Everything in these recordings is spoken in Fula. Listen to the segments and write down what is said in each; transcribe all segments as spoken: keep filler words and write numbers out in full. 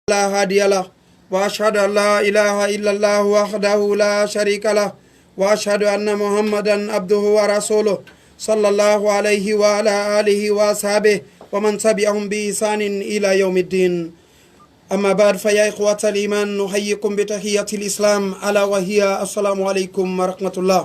لا هادي له، وأشهد أن لا إله إلا الله وحده لا شريك له، وأشهد أن محمدا عبده ورسوله، صلى الله عليه وعلى آله وأصحابه ومن تبعهم بإحسان إلى يوم الدين. أما بعد، فيا إخوة الإيمان، نحييكم بتحية الإسلام، ألا وهي السلام عليكم ورحمة الله.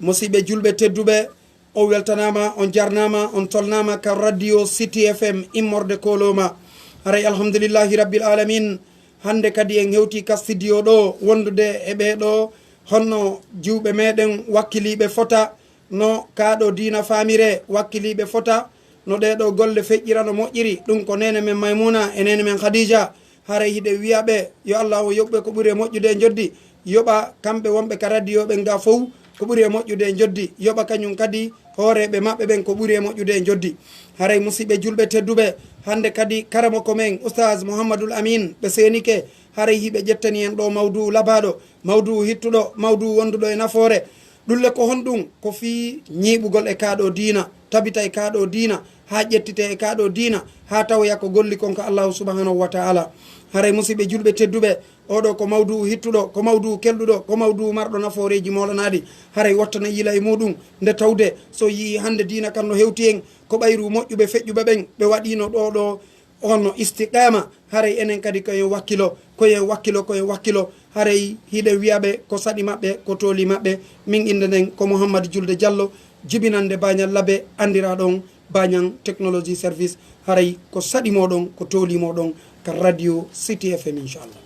Musiɓɓe julɓe tedduɓe, on weltanaama, on jarnaama, on tolnaama ka radio City F M immorde kooloma. Haray alhamdulillahi rabbil alamin, hannde kadi en hewti ka studio ɗo wondude e ɓee ɗo honno jiwɓe meɗen wakkiliiɓe fota, no kaa ɗo diina faamire wakkiliiɓe fota, no ɗee ɗo golle feƴƴira no moƴƴiri. Ɗum ko neene men Maymuna e neene men Khadija. Haray hiɗen wiya ɓe yo Allahu yoɓ ɓe ko ɓuri e moƴƴude e njoddi, yoɓa kamɓe wonɓe ka radio ɓen ga fow ko ɓuri e moƴƴude e njoddi, yoɓa kañum kadi hooreeɓe maɓɓe ɓen ko ɓuri e moƴƴude e njoddi. Haray musiɓɓe julɓe tedduɓe, hannde kadi karamoko men Oustaz Mouhamadoul Amine ɓe seenike, haray hiɓe ƴettani en ɗo mawduu labaaɗo, mawduu hittuɗo, mawduu wonduɗo e nafoore. Ɗum le ko honɗum? Ko fii ñiiɓugol e kaa ɗo diina, tabita e kaa ɗo diina, haa ƴettite e kaa ɗo diina, haa tawoya ko golli kon ka Allahu subhanahu wa ta'ala. Haray musiɓɓe julɓe tedduɓe, oɗo ko mawduu hittuɗo, ko mawduu kelɗuɗo, ko mawduu marɗo nafooreeji moolanaaɗi. Haray wattana yila e muuɗum, nde tawde so yi'i hannde diina kan no hewti en, ko ɓayru moƴƴuɓe feƴƴuɓe ɓen, ɓe waɗiino ɗo ɗo on no istiqaama. Haray enen kadi ko en wakkilo, ko en wakkilo, ko en wakkilo. Haray hiɗen wiya ɓe ko saɗi maɓɓe, ko tooli maɓɓe. Min innde nden ko Mouhammad Julde Diallo, jibinande Bañal Labe, anndiraaɗo on Bañang Technology Service. Haray ko saɗi moɗon, ko tooli moɗon ka radio City F M, inchallah.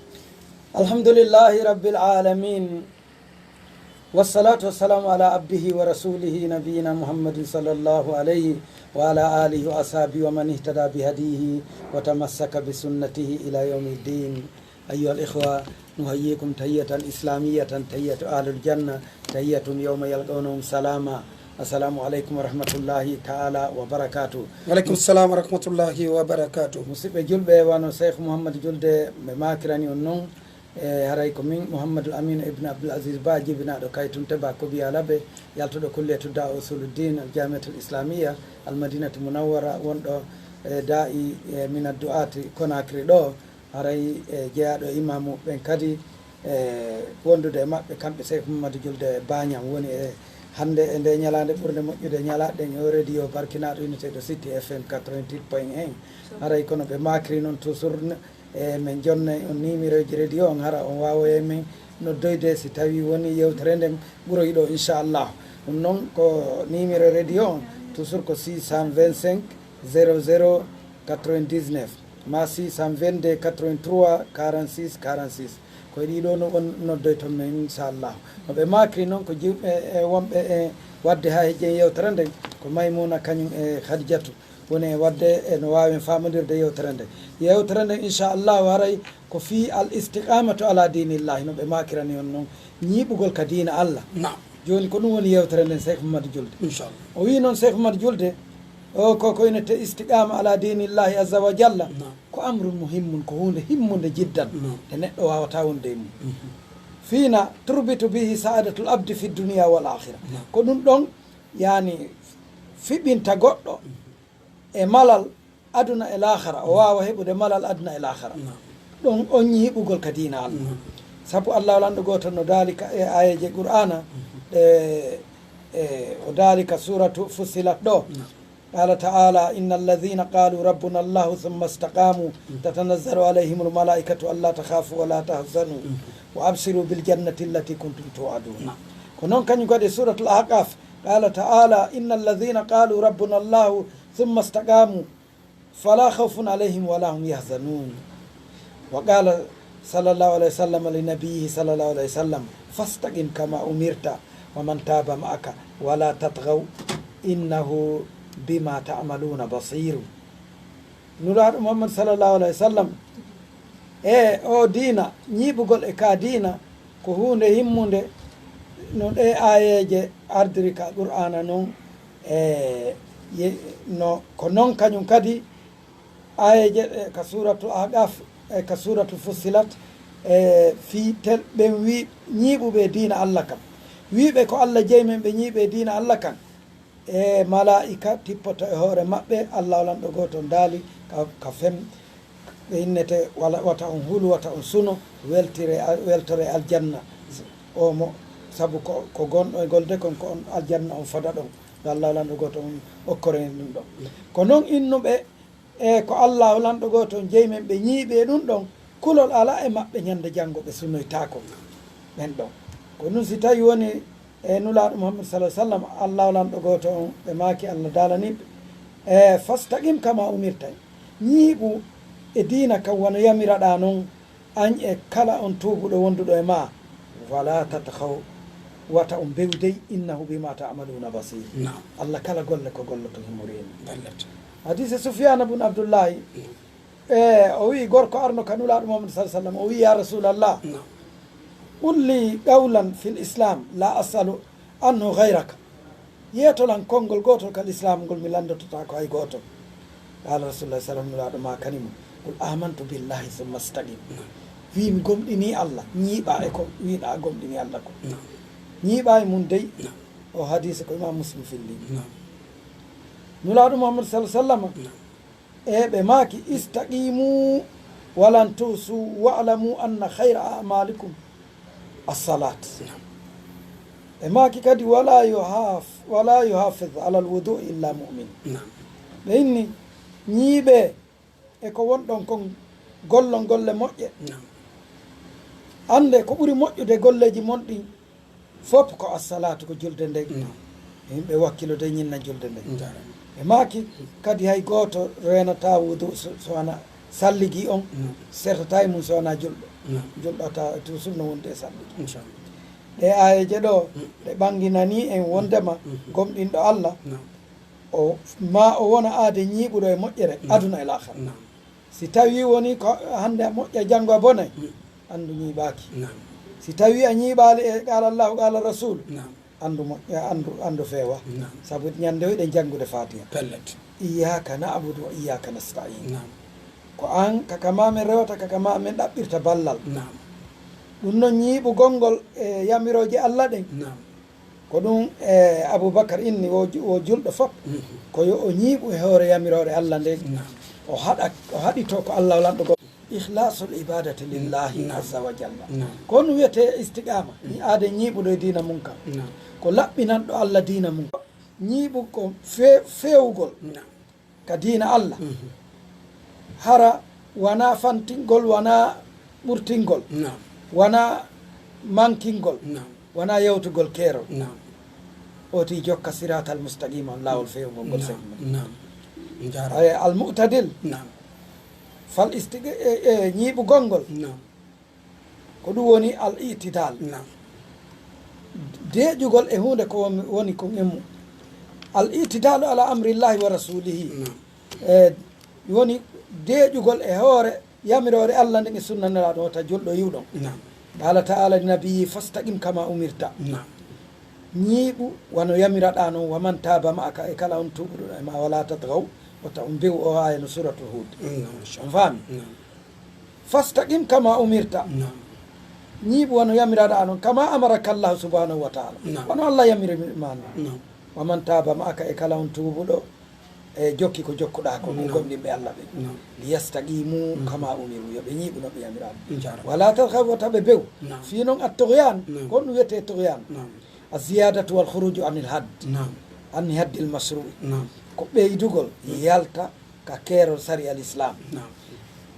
Alhamdulillahi Rabbil Alamin. والصلاة والسلام على عبده ورسوله نبينا محمد صلى الله عليه وعلى آله وأصحابه ومن اهتدى بهديه وتمسك بسنته إلى يوم الدين. أيها الإخوة، نحييكم تحية إسلامية، تحية أهل الجنة، تحية يوم يلقونهم سلاما. السلام عليكم ورحمة الله تعالى وبركاته. Waleykum salam wa rahmatullahi wa barakatuh. Musiɓɓe julɓe, wano Cheikh Mouhammad Julde ɓe maakirani on non, e haray ko min Mouhammadul Aminu Ibn Abdul Aziz Ba, jibinaaɗo Kaytunte Ba Kobiya Labe, yaltuɗo kulliyatu Da'wa Usuluddin Al Jamiatul Islamiyya Al Madinati Munawwara, wonɗo e daa'i e Minad Du'aati Konakri ɗo. Haray e jeyaaɗo e imaamu ɓen kadi, e wondude e maɓɓe kamɓe Cheikh Mouhamadou Julde Bañang woni e hannde e nde ñalaande ɓurnde moƴƴude ñalaaɗe ɗen e o radio barkinaaɗo inneteeɗo City F M quatre-vingt-huit point un. Haray kono ɓe maakri non toujours, e men jonnay on numéroji radio on, hara on waawoyay men noddoyde si tawi woni yewtere nden ɓuroy ɗo, inchallah. Ɗum noon ko numéro radio on, toujours ko six cent vingt-cinq zéro zéro quatre-vingt-dix-neuf, ma six cent vingt-deux quatre-vingt-trois quarante-six quarante-six. Koye ɗiɗo no on noddoyton men, inchallah. No ɓe maakri noon ko jiwɓe e wonɓe e waɗde haa hejjen yewtere nden, ko Maymuna kañum e Khadijatu. Woni e waɗde e no waawen faamondirde yewtere nde. Yewtere nde, inchallahu, haray ko fii al istiqamatu ala dinillahi, no ɓe maakirani on non, ñiiɓugol ka diina Allah. Naam. Jooni ko ɗum woni yewtere nden, Cheikh Mamadou Julde. Inchallah. O wii noon, Cheikh Mamadou Julde, o ko ko inete istiqama ala dinillahi azza wa jalla. Naam. Ko amrun muhimmun, ko huunde himmunde jiddan. Naam. Nde neɗɗo waawata wonde e mum. Mhm. Fiina turbitu bihi saadatul abdi fi dunia wal akhira. Naam. Ko ɗum ɗon, yani, fiɓinta goɗɗo e malal aduna e laakhara, o waawa heɓude malal aduna e laakhara. Naam. Ɗum on ñiiɓugol ka diina Allah. Naam. Sabu Allah lanɗo gooto no daali ka e aayeeje Qur'aana, ɗe, e, o daali ka suuratu Fussilat ɗo. Naam. Qaala ta'aala, "Inna alladhiina qaaluu rabbuna Allahu thumma istaqaamuu tatanazzalu alayhimul malaa'ikatu allaa takhaafuu wa laa tahzanuu wa abshiruu bil jannati allati kuntum tu'aduun." Naam. Ko noon kañum kadi e suuratul Ahqaaf, qaala ta'aala, "Inna alladhiina qaaluu rabbuna Allahu thumma istaqaamuu falaa khawfun alayhim walaa hum yahzanuun." Wa qaala sallallahu alayhi wa sallam li nabiyyihi sallallahu alayhi wa sallam, "Fastaqim kama umirta wa man taaba ma'aka walaa tatghaw innahu bima ta'maluuna basiir." Nulaaɗo Muhammad sallallahu alayhi wa sallam, e o diina, ñiiɓugol e ka diina, ko huunde himmunde no ɗe aayeeje ardiri ka Qur'aana non, e ye-, no, ko non kañum kadi aayeeje ɗe ka Suuratul Ahqaaf, e ka Suuratul Fussilat, e fii tel-, ɓen wii ñiiɓuɓe diina Allah kan. Wiiɓe ko Allah jeyi men, ɓe ñiiɓe diina Allah kan. E malaa'ika tippoto e hoore maɓɓe, Allah lanɗo gooto daali ka, ka fem-, Innete wala, wata on hulu, wata on suno, weltire, weltore aljanna. O mo, sabu ko, ko gonɗo e golde kon, ko on aljanna on fada ɗon. Yo Allah lanɗo gooto on okkore en ɗum ɗon. Ko non innuɓe e ko Allah lanɗo gooto on jeyi men ɓe ñiiɓi e ɗum ɗon, kulol ala e maɓɓe ñande janngo ɓe sunoytaako ɓen ɗon. Ko ɗum si tawi woni e Nulaaɗo Muhammad sallallahu alaihi wasallam, Allah lanɗo gooto on, ɓe maaki Allah daalaniiɓe, e fastaqim kama umirta, ñiiɓu e diina kan wano yamiraɗaa non, an e kala on tuubuɗo wonduɗo e ma, wala tatxaw, wata on bewdey, innahu bima ta'maluna basir. Naam. Allah kala golle ko golloto himo reeni. Ballat. Hadise Sufyana bun Abdullahi, e, o wi'i gorko arno ka Nulaaɗo Muhammad sallallahu alaihi wasallam, o wi'i, "Ya Rasulallah, Naam. qul li qawlan fil Islam la as'alu anhu ghayraka." Yeetolan konngol gootol ka Lislaam ngol mi lanndototaako hay gooto. Qaala Rasulullah sallallahu alaihi wasallam, Nulaaɗo maakani mo, "Qul amantu billahi summa staqim." Naam. Wii mi gomɗinii Allah, ñiiɓaa e ko wiiɗaa gomɗinii Allah ko. Naam. Ñiiɓaa e mun dey. Naam. O hadiise ko Imaam Muslim filli. Naam. Nulaaɗo Muhammad sallallahu alaihi wasallam, Naam. e ɓe maaki, "Istaqimu walan tusu wa'lamu anna khayra a'malikum as-salat." Naam. E maaki kadi, "Wala yuhaf-, wala yuhafiz ala al-wudu illa mu'min." Naam. Ɓe inni, ñiiɓe e ko wonɗon kon, gollon golle moƴƴe. Naam. Annde ko ɓuri moƴƴude golleeji mon ɗin fof ko as-salatu, ko julde nden. Naam. Yimɓe wakkilude ñinna julde nden. Njaaraama. E maaki kadi hay gooto reenataa wudu so, so wona salligi on, Naam. sertataa e mum so wona julɗo. Naam. Julɗo ata toujours no wondi e salligi. Inchallah. Ɗe aayeeje ɗo, Mm. ɗe ɓanginanii en wondema Mm. gomɗinɗo Allah, Naam. o, ma o wona aade ñiiɓuɗo e moƴƴere Naam. aduna e laakhara. Naam. Si tawii woni ko hannde a moƴƴa, janngo a bonay, Mm. anndu ñiiɓaaki. Naam. Si tawii a ñiiɓaali e qaala Allahu, qaala Rasuulu, Naam. anndu moƴƴa, anndu, anndu feewa. Naam. Sabu ñannde o hiɗen janngude Faatiha. Pellet. Iyyaka na'budu wa iyyaka nasta'in. Naam. Ko an ka ka ma men rewata, ka ka ma men ɗaɓɓirta ballal. Naam. Ɗum noon ñiiɓugol ngol e yamirooje Allah ɗen. Naam. Ko ɗum, e, Abubakar inni wo ju-, wo julɗo fof, Mhm. ko yo o ñiiɓu e hoore yamiroore Allah nden. Naam. O haɗa, o haɗito ko Allah lanɗo go-, ikhlasul ibadati lillahi Naam. azza wa jalla. Naam. Ko ɗum wiyetee istiqaama, ni aade ñiiɓuɗo e diina mum kan. Naam. Ko laɓɓinanɗo Allah diina mum. Ñiiɓu ko fe-, feewugol. Naam. Ka diina Allah. Mhm. Hara wonaa fantingol, wonaa ɓurtingol, Naam. wonaa mankingol, Naam. wonaa yawtugol keerol. Naam. Oti jokka siratal mustaqima on, laawol feewngol ngol Naam. sehil men. Naam. Njaaraama. Ay, al mu'tadil. Naam. Fal istiq-, e, e, ñiiɓugol ngol. Naam. Ko ɗum woni al itidal. Naam. Deeƴugol e huunde ko won-, woni kon e mum. Al itidalu ala amrillahi wa rasulihi. Naam. E, woni deeƴugol e hoore yamiroore Allah nden e sunna Nelaaɗo, wota julɗo yiw ɗon. Naam. Qaala ta'ala li nabiyyi, "Fastaqim kama umirta." Naam. Ñiiɓu wano yamiraɗaa non, "Wa man taaba ma'aka", e kala on tuubuɗo e ma, "wala tatghaw", wota on bew. O aaya no Suratul Hud. Naam. On faami? Naam. "Fastaqim kama umirta." Naam. Ñiiɓu wano yamiraɗaa non, "kama amaraka Allahu subhanahu wa ta'ala." Naam. Wano Allah yamiri ma non. Naam. "Wa man taaba ma'aka", e kala on tuubuɗo, e jokki ko jokkuɗaa ko, Naam. gomɗinɓe Allah ɓen. Naam. "Liyastaqimu Mhm. kama umiru", yo ɓe ñiiɓu no ɓe yamiraama. Njaaraama. "Wala tatghaw", wota ɓe bew. Naam. Fii non at-tughyan, Naam. ko ɗum wiyetee tughyan. Naam. Az-ziyadatu wal khuruju anil hadd. Naam. An haddil mashru'. Naam. Ko ɓeydugol, Mm. yalta ka keerol sariya al-Islam. Naam.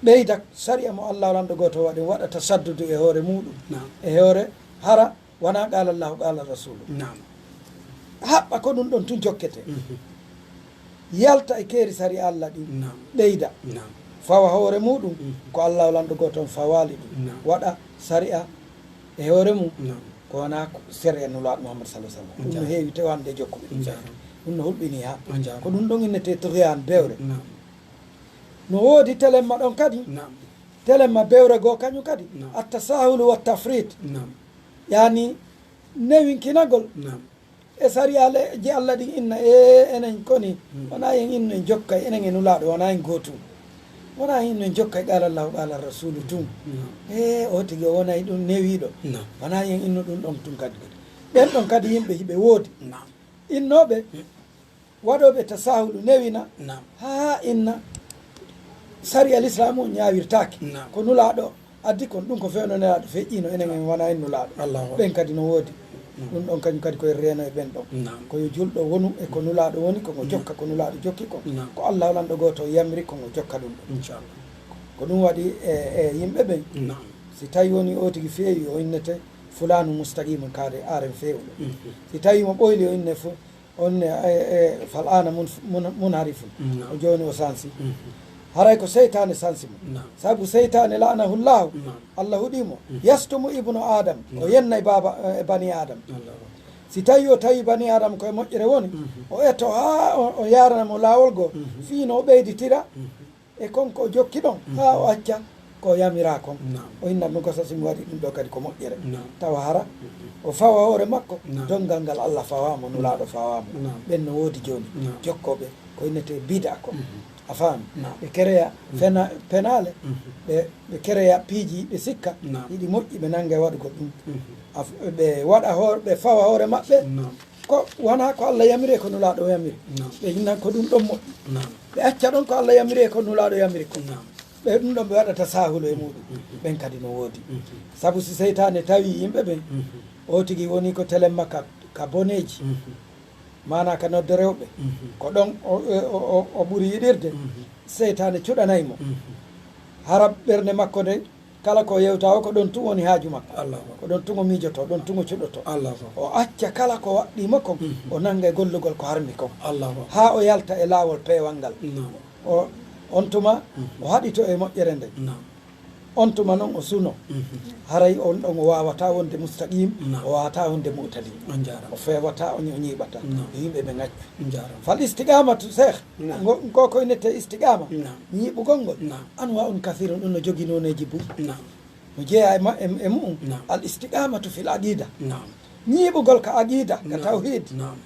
Ɓeyda sariya mo Allah lanɗo gooto waɗi, waɗa tasaddudu e hoore muuɗum. Naam. E hoore hara wonaa qaala Allahu, qaala Rasulu. Naam. Haɓɓa ko ɗum ɗon tun jokkete. Mhm. Yalta e keeri sariya Allah ɗin. Naam. Ɓeyda. Naam. Fawa hoore muuɗum, Mhm. ko Allah lanɗo gooto on fawaali ɗum. Naam. Waɗa sariya e hoore mum. Naam. Ko wonaa ko sariya Nulaaɗo Muhammad sallallahu alaihi wasallam. Ɗum no Njaaraama. heewi tewande e jokkuɓe ɗum. Njaaraama. Ɗum no hulɓinii haa. Njaaraama. Ko ɗum ɗon innetee tughyan, bewre. Naam. No woodi telemma ɗon kadi. Naam. Telemma bewre goo kañum kadi. Naam. At-tasahulu wa tafrit. Naam. Yani newinkinagol. Naam. E sariyaale je Allah ɗin inna, e enen koni, Mm. wonaa en inno en jokkay, enen e Nulaaɗo, wonaa en gootum. Wonaa en inno en jokkay qaala Allahu, qaala Rasulu tun. Naam. E o tigi o wonay ɗum newiiɗo. Naam. Wonaa en inno ɗum ɗon tun kadi. Ɓen ɗon kadi yimɓe hiɓe woodi. Naam. Innooɓe, Mm. waɗooɓe tasahulu newina, Naam. haa inna Sariya Lislaamu on ñaawirtaake. Naam. Ko Nulaaɗo addi kon, ɗum ko fewndo Nelaaɗo feƴƴiino, enen en wona en Nulaaɗo. Allahu akbar. Ɓen kadi no woodi. Naam. Ɗum ɗon kañum kadi ko en reeno e ɓen ɗon. Naam. Ko yo julɗo wonu e ko Nulaaɗo woni, ko ngo jokka ko Nulaaɗo jokki kon. Naam. Ko Alla lanɗo gooto yamiri, ko ngo jokka ɗum ɗon. Inchallah. Ko ɗum waɗi e, e yimɓe ɓen. Naam. Si tawi woni o tigi feewi, o innete fulaanu mustaqimun kaade aaren feewɗo. Mhm. Si tawi mo ɓoyli, o inne fu-, on ne, e, e, fal ana mun-, mun-, munharifun. Naam. O jooni o sansi. Mhm. Haray ko seytaane sansi mo. Naam. Sabu seytaane la'anahullahu, naam, Allah huɗi mo. Mhm. Yastumu ibnu Adam, o, naam, yennay baaba, e, bani Adam. Allahu akbar. Si tawi o tawi bani Adam koye moƴƴere woni, mhm, o etto haa o, o yaarana mo laawol goo, mhm, fii no o ɓeyditira, mhm, e kon ko o jokki ɗon, mhm, haa o acca ko o yamiraa kon. Naam. O inna ɗum ko sa si mi waɗi ɗum ɗo kadi ko moƴƴere. Naam. Tawa hara, mhm, o fawa hoore makko, naam, donngal ngal Allah fawaa mo, Nulaaɗo fawaa mo. Naam. Ɓen no woodi jooni, naam, jokkooɓe ko innetee bida kon. Mhm. A faami? Naam. Ɓe kereya, mhm, pena-, penaale, mhm, ɓe, ɓe kereya piiji, ɓe sikka, naam, hiɗi moƴƴi, ɓe nannga e waɗugol ɗum. Mhm. A f-, ɓe waɗa hoore, ɓe fawa hoore maɓɓe. Naam. Ko wonaa ko Allah yamiri e ko Nulaaɗo yamiri. Naam. Ɓe innan ko ɗum ɗon moƴƴi. Naam. Ɓe acca ɗon ko Allah yamiri e ko Nulaaɗo yamiri ko. Naam. Ɓe ɗum ɗon ɓe waɗata saahulo e muɗum. Mhm. Ɓen kadi no woodi. Mhm. Sabu si seytaane tawi yimɓe ɓen, mhm, o tigi woni ko telemma ka, ka boneeji. Mhm. Maanaa ka nodde rewɓe. Mhm. Ko ɗon o, o, o, o ɓuri yiɗirde. Mhm. Seytaane cuɗanay mo. Mhm. Hara ɓernde makko nden, kala ko yewta o, ko ɗon tun woni haaju makko. Allahu akbar. Ko ɗon tun o miijotoo, ɗon tun o cuɗotoo. Allahu akbar. O acca kala ko waɗɗii mo kon, mhm, o nannga e gollugol ko harmi kon. Allahu akbar. Haa o yalta e laawol peewal ngal. Naam. O, on tuma, mhm, o haɗito e moƴƴere nden. Naam. On tuma non o suno. Mhm. Haray on ɗon o waawataa wonde mustaqim, naam, o waawataa wonde mu'tadil. On jaaraama. O feewataa, o ñi-, o ñiiɓataa. Naam. Yo yimɓe ɓe ngaccu. On jaaraama. Fal istiqamatu, Seex. Naam. Ngo, ko ko innetee istiqama. Naam. Ñiiɓugol ngol. Naam. Anwa'un kathirun, ɗum no jogii nooneeji buy. Naam. No jeyaa e ma-, e, e mu'um. Naam. Al istiqamatu fil aqida. Naam. Ñiiɓugol ka aqida, ka, naam, tawhid. Naam.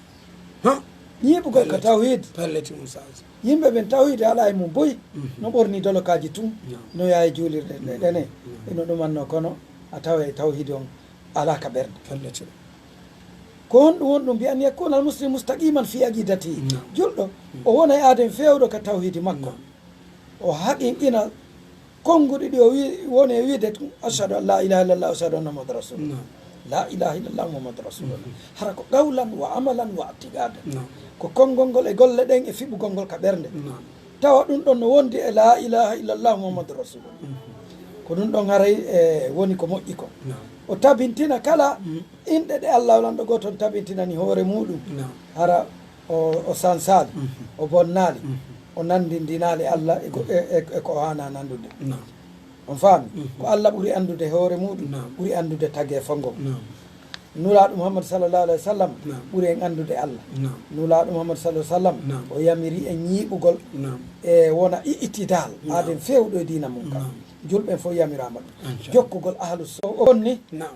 Ha? Ñiiɓugol ka, pellet, tawhid. Pellet, Ustaz. Yimɓe ɓen tawhid alaa e mum buy. Mhm. No ɓorni dolokaaji tun. Naam. No yaha e juulirɗe ɗe, mhm, ɗene. Mhm. Ino ɗumanno kono a tawa e tawhid on alaa ka ɓernde. Pellet. Ko honɗum woni ɗum? Bi an yakuna al muslim mustaqiman fi aqidati. Naam. Julɗo, mm, o wona e aaden feewɗo ka tawhidi makko. Naam. O haqinqina konnguɗi ɗi o wi-, woni e wiide tun, ashhadu an la ilaha illallah, ashhadu anna Muhammadu rasulullah. Naam. La ilaha illallah Muhammadu rasulullah. Mm. Hara ko qawlan wa amalan wa i'tiqadan. Naam. Ko konngol ngol e golle ɗen e fiɓugol ngol ka ɓernde. Naam. Tawa ɗum ɗon no wondi e la ilaha illallah Muhammadu rasulullah. Mm. Ko ɗum ɗon haray, e, woni ko moƴƴi ko. Naam. O tabintina kala, mm, inɗe ɗe Allah lanɗo gooto on tabintinani hoore muɗum. Naam. Hara o, o sansaali, mhm, o bonnaali, mhm, o nanndindinaali Allah e ko, e, e, e ko o haanaa nanndude. Naam. On faami? Mhm. Ko Allah ɓuri anndude hoore muɗum, naam, ɓuri anndude tageefo ngon. Naam. Nulaaɗo Muhammad sallallahu alayhi wa sallam, naam, ɓuri en anndude Allah. Naam. Nulaaɗo Muhammad sallallahu alayhi wa sallam, naam, o yamiri en ñiiɓugol, naam, e wona i'tidal, naam, aaden feewɗo e diina mum kan. Naam. Julɓe en fof yamiraama ɗum. Inchallah. Jokkugol ahlu sunna. O, o konni. Naam.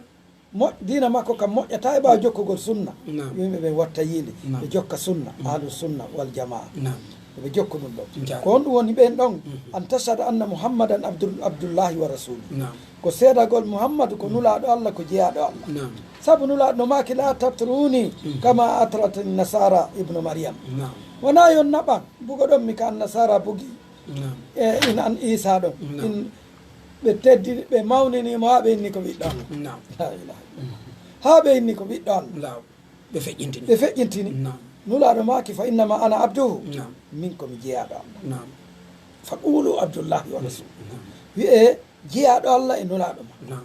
Mo-, diina makko kam moƴƴataa e ɓaawo jokkugol sunna. Naam. Yimɓe ɓen watta yiili, naam, ɓe jokka sunna, mm, ahlu sunna wal jamaa. Naam. Ɓe jokka ɗum ɗon. Inchallah. Ko honɗum woni ɓen ɗon? Mhm. An tashhada anna Muhammadan abdul-, abdullahi wa rasuluhu. Naam. Ko seedagol Muhammadu ko, mm, nulaaɗo Allah, ko jeyaaɗo Allah. Naam. Sabu nulaaɗo no maaki, "La tatruni, mm, kama atrat nasara ibnu Maryam." Naam. Wonaa yo on naɓan, bugoɗon mi ka an nasara bugi. Naam. E in an Iisaa ɗon. Naam. In ɓe teddini, ɓe mawnini mo haa ɓe inni ko ɓiɗɗo Allah. Naam. La ilaha illallah. Haa ɓe inni ko ɓiɗɗo Allah. Naam. Ɓe feƴƴintini. Ɓe feƴƴintini. Naam. Nulaaɗo maaki, "Fa innama ana abduhu." Naam. Min ko mi jeyaaɗo Allah. Naam. Fa qulu abdullahi wa rasuluhu. Naam. Wi'ee jeyaaɗo Allah e nulaaɗo ma. Naam.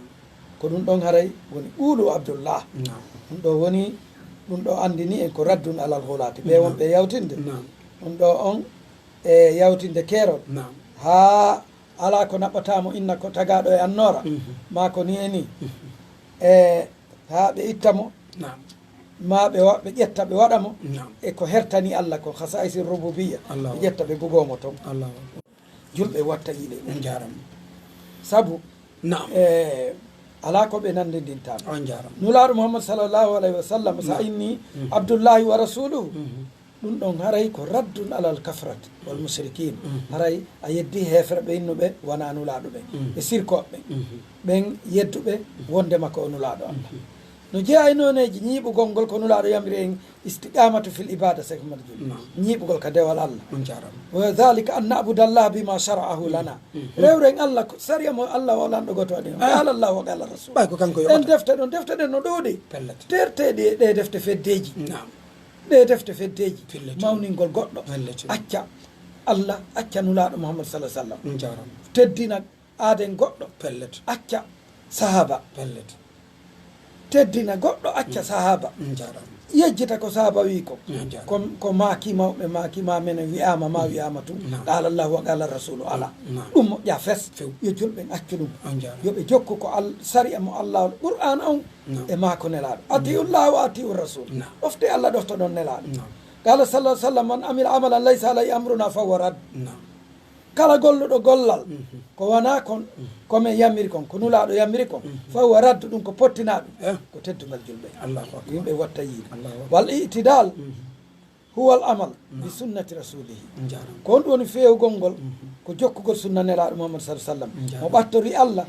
Ko ɗum ɗon haray woni qulu abdullah. Naam. Ɗum ɗo woni, ɗum ɗo anndini en ko raddun alal ghulaati. Ɓe, naam, wonɓe yawtinde. Naam. Ɗum ɗo on e yawtinde keerol. Naam. Haa alaa ko naɓɓataa mo inna ko tagaaɗo e annoora. Mhm. Maa ko ni e ni. Mhm. E haa ɓe itta mo. Naam. Maa ɓe wa-, ɓe ƴetta ɓe waɗa mo. Naam. E ko hertani Allah ko khasaa'isi rububiyya. Allahu. Ɓe ƴetta ɓe bugoo mo ton. Allahu akbar. Julɓe watta yiile. On jaaraama. Sabu, naam, e alaa ko ɓe nanndindintaa. On jaaraama. Nulaaɗo Muhammad sallallahu alayhi wa sallam, sa, naam, inni, mhm, abdullahi wa rasuluhu. Mhm. Ɗum ɗon haray ko raddun alal kafarat wal mushrikin. Mhm. Haray a yeddi heefere ɓe innuɓe wonaa nulaaɗo ɓe. Mhm. Ɓe sirkooɓe ɓe. Mhm. Ɓen yedduɓe wondema ko o nulaaɗo Allah. Mhm. No jeyaa e nooneeji ñiiɓugol ngol ko Nulaaɗo yamiri en, istiqamatu fil ibada, Seex Umar Juul. Naam. Ñiiɓugol ka dewal Allah. On jaaraama. Wa dhalika an na'buda Allah bima shara'ahu lana. Rewren Allah ko sariya mo Allah o lanɗo gooto waɗi on. Ah. Qala Allah wa qala Rasul. Ɓay ko kanko yoɓata. Ɗen defte ɗon, defte ɗen no ɗuuɗi. Pellet. Terteeɗi e ɗee defte feddeeji. Naam. Ɗee defte feddeeji. Pellet. Mawningol goɗɗo. Pellet. Acca Allah, acca Nulaaɗo Muhammad sallallahu alaihi wasallam. On jaaraama. Teddina aaden goɗɗo. Pellet. Acca sahaba. Pellet. Teddina goɗɗo, acca sahaba. On jaaraama. Yejjita ko sahaba wi ko. On jaaraama. Ko, ko maaki mawɓe maaki ma menen wi'aama, ma wi'aama tun. Naam. Qala Allahu wa qala Rasulu ala. Naam. Ɗum moƴƴa fes. Few. Yo julɓe accu ɗum. On jaaraama. Yo ɓe jokku ko Al-, sariya mo Allah, Qur'an on. Naam. E maako Nelaaɗo. Ati'u Allah wa ati'u Rasul. Naam. Ɗofte Allah, ɗoftoɗon Nelaaɗo. Naam. Qala sallallahu alaihi wasallam, "Man amila amalan laysa alayhi amruna fahuwa radd." Naam. Kala golluɗo gollal, ko wonaa kon, ko men yamiri kon, ko Nulaaɗo yamiri kon, fahuwa radd, ɗum ko pottinaa ɗum, eh, ko teddungal julɓe. Allahu akbar. Yimɓe watta yiide. Allahu akbar. Wal i'tidal huwa al amal bi sunnati rasulihi. On jaaraama. Ko honɗum woni feewugol ngol? Ko jokkugol sunna Nelaaɗo Muhammad sallallahu alaihi wasallam. On jaaraama. Mo ɓattori Allah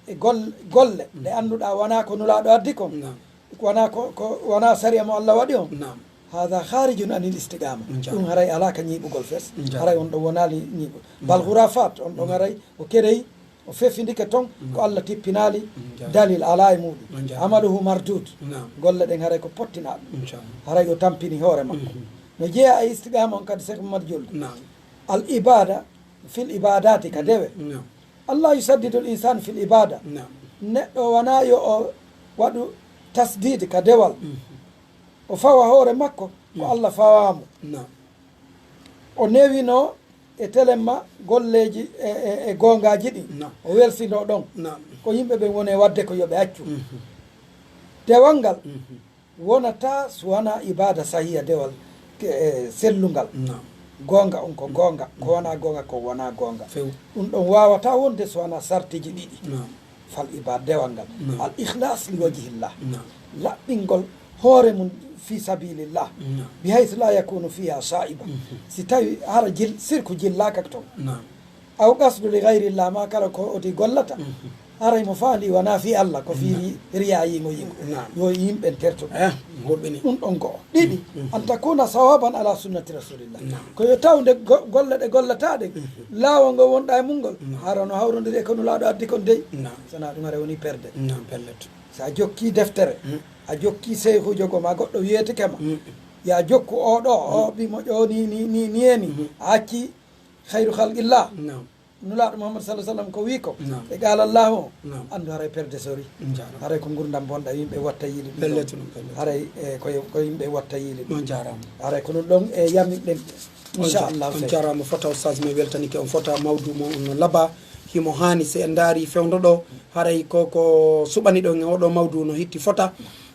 e gol-, golle ɗe annduɗaa wonaa ko Nulaaɗo addi kon. Naam. Wonaa ko, ko, wonaa sariya mo Allah waɗi on. Naam. Hada kharijun anil istiqama. On jaaraama. Ɗum haray alaa ka ñiiɓugol fes. On jaaraama. Haray on ɗon wonaali ñiiɓu. Bal hurafat, on ɗon haray o kerey, o fefindike ton, ko Allah tippinaali dalil alaa e muɗum. On jaaraama. Amaluhu mardud. Naam. Golle ɗen haray ko pottinaaɗe. On jaaraama. Haray o tampini hoore makko. No jeyaa e istiqama on kadi, Seex Muhammad Julde. Naam. Al ibada fil ibadati ka dewe. Naam. Allah yusaddidul insan fil ibada. Naam. Neɗɗo wonaa yo o waɗu tasdid ka dewal. O fawa hoore makko ko Allah fawaamo. Naam. O newino e telemma golleeji e, e, e goongaaji ɗin. Naam. O welsinoo ɗon. Naam. Ko yimɓe ɓen woni e waɗde ko yo ɓe accu. Dewal ngal wonata so wonaa ibada sahiya, dewal ke-, e, sellungal. Naam. Goonga on ko goonga, ko wonaa goonga ko wonaa goonga. Few. Ɗum ɗon waawata wonde so wonaa sartiji ɗiɗi. Naam. Fal ibad, dewal ngal. Naam. Al ikhlas li wajhillah. Naam. Laɓɓingol hoore mum fi sabilillah. Naam. Bi haythu la yakunu fiha shaiba. Si tawi hara jil-, sirku jillaaka ton. Naam. Aw qasdu li ghayrillah, ma kala ko odi gollata. Haray mo faandi wonaa fi Allah, ko fi ri-, riya yingo yingo. Naam. Yo yimɓe terto. Eh, hulɓini. Ɗum ɗon go'o. Ɗiɗi, an takuna sawaban ala sunnati rasulillah. Naam. Ko yo tawde go-, golle ɗe gollata ɗen, laawol ngol wonɗa e mum ngol, hara no hawrondiri e ko Nulaaɗo addi kon dey. Naam. Sana ɗum hara woni perde. Naam, pellet. Sa jokki deftere, a jokki seyhujo goo ma goɗɗo wiyeteke ma, ya jokku o ɗo, o ɓi moƴƴo ni, ni, ni, ni e ni. A acci khayru khalqillah. Naam. Nulaaɗo Muhammad sallallahu alaihi wasallam ko wi ko, naam, e qala Allahu o, naam, anndu haray perde sori. Jaaraama. Haray ko ngurdam bonɗam, yimɓe watta yiide ɗum. Pellet ɗon. Ɗum, pellet. Haray, e, ko, ko yimɓe watta yiide ɗum. On jaaraama. Haray ko ɗum ɗon e yamir ɗen. On ja-, inchallah, on jaaraama fota, Oustaz, mi weltanike on fota, mawdu mo on no laba, himo haani. Si en ndaari fewndo ɗo, haray ko, ko suɓani ɗon e oɗo mawdu no hitti fota.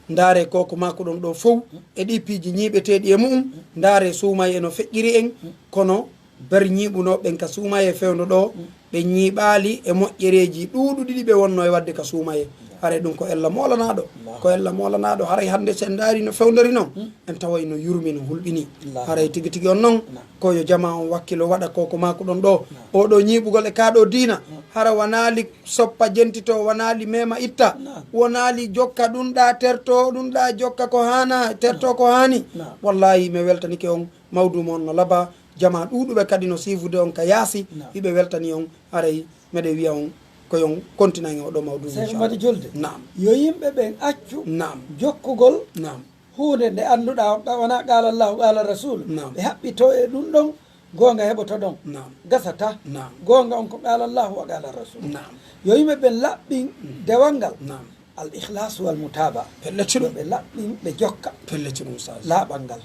Ndaare ko, ko maakuɗon ɗo fow, e ɗi piiji ñiiɓeteeɗi e mu'um, ndaare suumaye no feƴƴiri en, kono bar ñiiɓunooɓe ɓen ka suumaye fewndo ɗo, ɓe ñiiɓaali e moƴƴereeji ɗuuɗuɗi ɗi ɓe wonnoo e waɗde ka suumaye. Haray ɗum ko ella moolanaaɗo, ko ella moolanaaɗo. Haray hannde, so en ndaari no fewndori non, en taway no yurmi, no hulɓini. Haray tigi tigi on non, ko yo jamaa on wakkilo, waɗa ko, ko maakuɗon ɗo. Oɗo ñiiɓugol e kaa ɗo diina, hara wanaali soppa jentito, wanaali mema itta, wanaali jokka ɗum ɗa terto, ɗum ɗa jokka ko haana, terto ko haani. Wallahi, mi weltanike on. Mawdu mo on no laba, jamaa ɗuuɗuɓe kadi no siifude on ka yaasi, naam, hiɓe weltani on. Haray meɗen wiya on ko yon kontinan e oɗo mawdu, Seex inchallah. Madi Julde. Naam. Yo yimɓe ɓen accu, naam, jokkugol, naam, huunde nde annduɗaa on, wonaa qaala Allahu, qaala Rasul. Naam. Ɓe haɓɓitoo e ɗum ɗon, goonga heɓoto ɗon. Naam. Gasata. Naam. Goonga on ko qaala Allahu wa qaala Rasul. Naam. Yo yimɓe ɓen laɓɓin dewal ngal. Naam. Al ikhlas wal mutaba. Pellet ɗum. Yo ɓe laɓɓin, ɓe jokka. Pellet ɗum, Oustaz. Laaɓal ngal.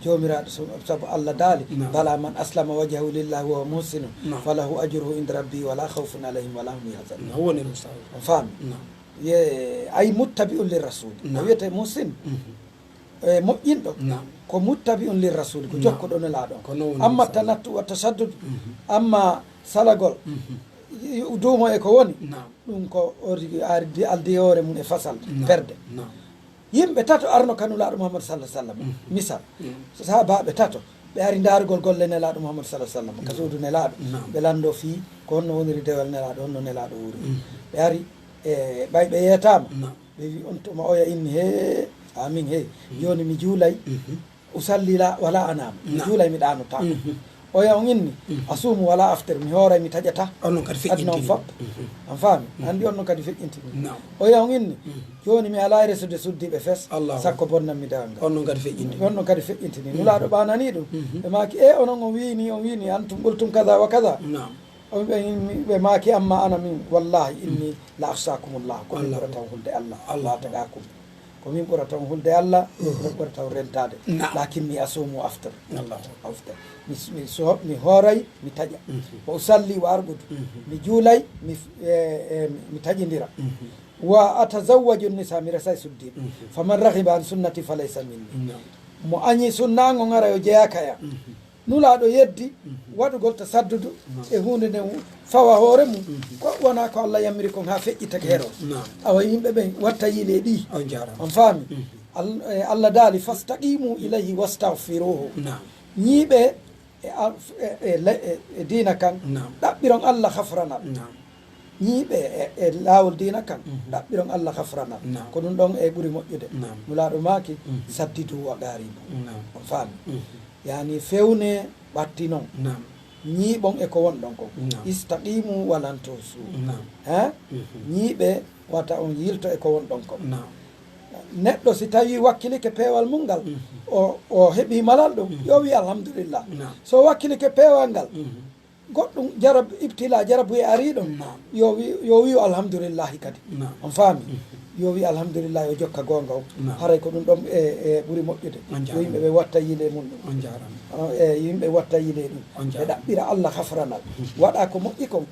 Joomiraaɗo, so-, sabu Allah daali, naam, "Bala man aslama wajhahu lillahi wa huwa muhsinun, naam, falahu ajruhu inda rabbi wala khawfun alayhim wala hum yahzanun." No woni ɗum, Oustaz. On faami? Naam. Ye, ay muttabi'un li rasul. Naam. O wiyete muhsin. E moƴƴinɗo. Naam. Ko muttabi'un li rasul, ko, naam, jokkuɗo Nelaaɗo. Ko non woni, amma tanattu wa tasaddud, amma salagol, i-, i-, duumo e ko woni. Naam. Ɗum ko ordi-, ardi-, aldi hoore mum e fasal, naam, perde. Naam. Yimɓe tato arno ka Nulaaɗo Muhammad sallallahu alaihi wasallam. Misal, sahabaaɓe tato, ɓe ari ndaarugol golle Nelaaɗo Muhammad sallallahu alaihi wasallam, ka suudu Nelaaɗo. Naam. Ɓe lanndo fii ko honno woniri dewal Nelaaɗo, honno Nelaaɗo wuuri. Ɓe ari, e, ɓay ɓe yeetaama. Naam. Ɓe wi on tuma oya inni he, amin he. Jooni mi juulay, usalli la, wala anam. Mi juulay, mi ɗaanotaako. Oya on inni, asuumu wala aftir, mi hooray, mi taƴata. On non kadi aduna on feƴƴintini. Fop. An faami? Anndi on non kadi feƴƴintini. Naam. Oya on inni, jooni mi alaa resude suddiiɓe fes, Allahu. Sakko bonnan mi dewal ngal. On non kadi feƴƴintini. On non kadi feƴƴintini. Nulaaɗo ɓaananii ɗum. Ɓe maaki, e onon on wiini, on wiini, antum qultum kaza wa kaza. Naam. O ɓe, ɓe maaki, amma ana min, wallahi, inni la akhshakumullah. Ko min ɓurata on hulde Allah. Allah. Wa atqakum. Ko min ɓurata on hulde Allah, ko min ɓurata on rentaade. Naam. Lakinni asuumu aftir. Allahu akbar. Aftir. Mi, mi so, mi hooray, mi taƴa. Wa usalli wa arqudu. Mi juulay, mi, e, e, mi taƴindira. Wa atazawwaju nisa, mi resay suddiiɓe. Faman raghiba an sunnati falaysa minni. Naam. Mo añi sunna ngon, haray o jeyaaka e am. Nulaaɗo yeddi waɗugol tasaddudu e huunde nden fawa hoore mum, ko wonaa ko Allah yamiri kon haa feƴƴitake hero. Naam. Awa yimɓe ɓen watta yiile ɗi. On jaaraama. On faami? Al-, e, Allah daali, "Fastaqimu ilayhi wastaghfiruhu." Naam. Ñiiɓe e al-, e, e le-, e, e diina kan, naam, ɗaɓɓiron Allah hafranal. Naam. Ñiiɓe e, e laawol diina kan, ɗaɓɓiron Allah hafranal. Naam. Ko ɗum ɗon e ɓuri moƴƴude. Naam. Nulaaɗo maaki, saddidu wa qaaribu. Naam. On faami? Yani, fewne, ɓattinon. Naam. Ñiiɓon e ko wonɗon kon. Naam. Istaqimu walan tusu. Naam. He? Ñiiɓe, wata on yilto e ko wonɗon kon. Naam. Neɗɗo si tawi wakkilike peewal mum ngal, o, o heɓi malal ɗum, yo wi alhamdulillah. Naam. So wakkilike peewal ngal, goɗɗum jarab-, ibtila, jarabuye arii ɗum, naam, yo wi-, yo wi'u alhamdulillahi kadi. Naam. On faami? Yo wi alhamdulillah, yo jokka goonga on. Naam. Haray ko ɗum ɗon e, e ɓuri moƴƴude. On jaaraama. Yo yimɓe ɓe watta yiile mum ɗum. On jaaraama. Ah, e yimɓe watta yiile ɗum. On jaaraama. Ɓe ɗaɓɓira Allah hafranal. Waɗa ko moƴƴi kon.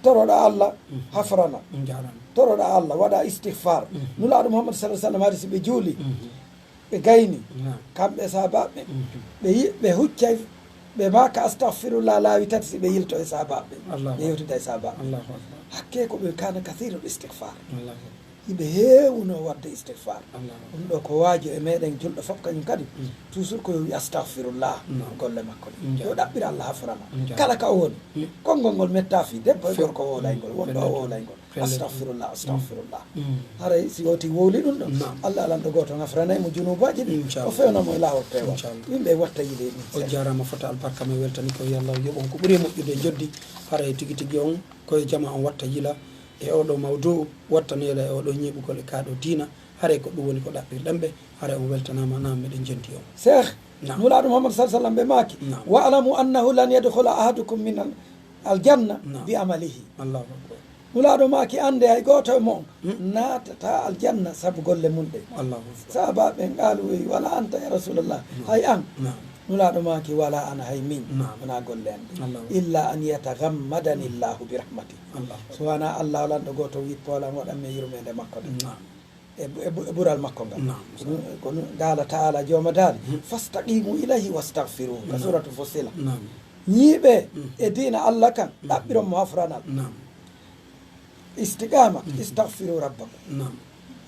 Toroɗa Allah hafranal. On jaaraama. Toroɗa Allah, waɗa istighfar. Nulaaɗo Muhammad sallallahu alaihi wasallam hari si ɓe juuli, ɓe gayni, naam, kamɓe e sahabaaɓe ɓen. Ɓe yi-, ɓe huccay, ɓe maaka astaghfirullah laawi tati si ɓe yilto e sahabaaɓe ɓen. Allahu akbar. Ɓe yewtida e sahabaaɓe ɓen. Allahu akbar. Hakkee ko ɓe kaana kathirul istighfar. Allahu akbar. Hiɓe heewuno waɗde istighfar. Allahu akbar. Ɗum ɗo ko waajo e meɗen julɗo fof kañum kadi. Toujours ko yo wi astaghfirullah. Naam. Golle makko ɗe. Yo ɗaɓɓir Allah hafrana. Kala ka o woni. Konngol ngol metta fii debbo e gorko wowlayngol, wonɗo o wowlayngol. Astaghfirullah, astaghfirullah. Haray si wawti wowli ɗum ɗon, naam, Allah lanɗo gooto ŋafranay mo junuubaaji ɗin. Inchallah. O fewna mo e laawol peewal. Inchallah. Yimɓe watta yiɗe ɗum. On jaaraama fota albarka, mi weltani ko yo Allah yoɓ on ko ɓuri moƴƴude joddi. Haray tigi tigi on ko e jama on watta yila e oɗo mawdu, watta neela e oɗo ñiiɓugol e kaaɗo diina. Haray ko ɗum woni ko ɗaɓɓirɗen ɓe. Haray on weltanaama, naam, meɗen jenti on. Cheikh, naam, Nulaaɗo Muhammad sallallahu alaihi wasallam ɓe maaki, naam, "Wa'lamu annahu lan yadkhula ahadukum min al-, aljanna, naam, bi amalihi." Allahu akbar. Nulaaɗo maaki, "Annde hay gooto e mon naatata aljanna sabu golle mum ɗe." Allahu akbar. Sahabaaɓe ɓen qaalu, "Ey, wala anta ya Rasulallah, naam, hay an?" Naam. Nulaaɗo maaki, "Wala ana, hay min, naam, wonaa golle an ɗe. Allahu akbar. Illa an yataghammadani Allahu bi rahmati." Allahu akbar. So wonaa Allah lanɗo gooto wippo lan waɗan mi yurmeende makko nde. Naam. E bu-, e bu-, e ɓural makko ngal. Naam. Ko ɗum, ko ɗum, qaala ta'ala, jooma daali, "Fastaqimu ilayhi wastaghfiruhu." Ka suratu Fussilat. Naam. Ñiiɓe e diina Allah kan, ɗaɓɓiron mo hafranal. Naam. Istiqama, istaghfiru rabbakum. Naam.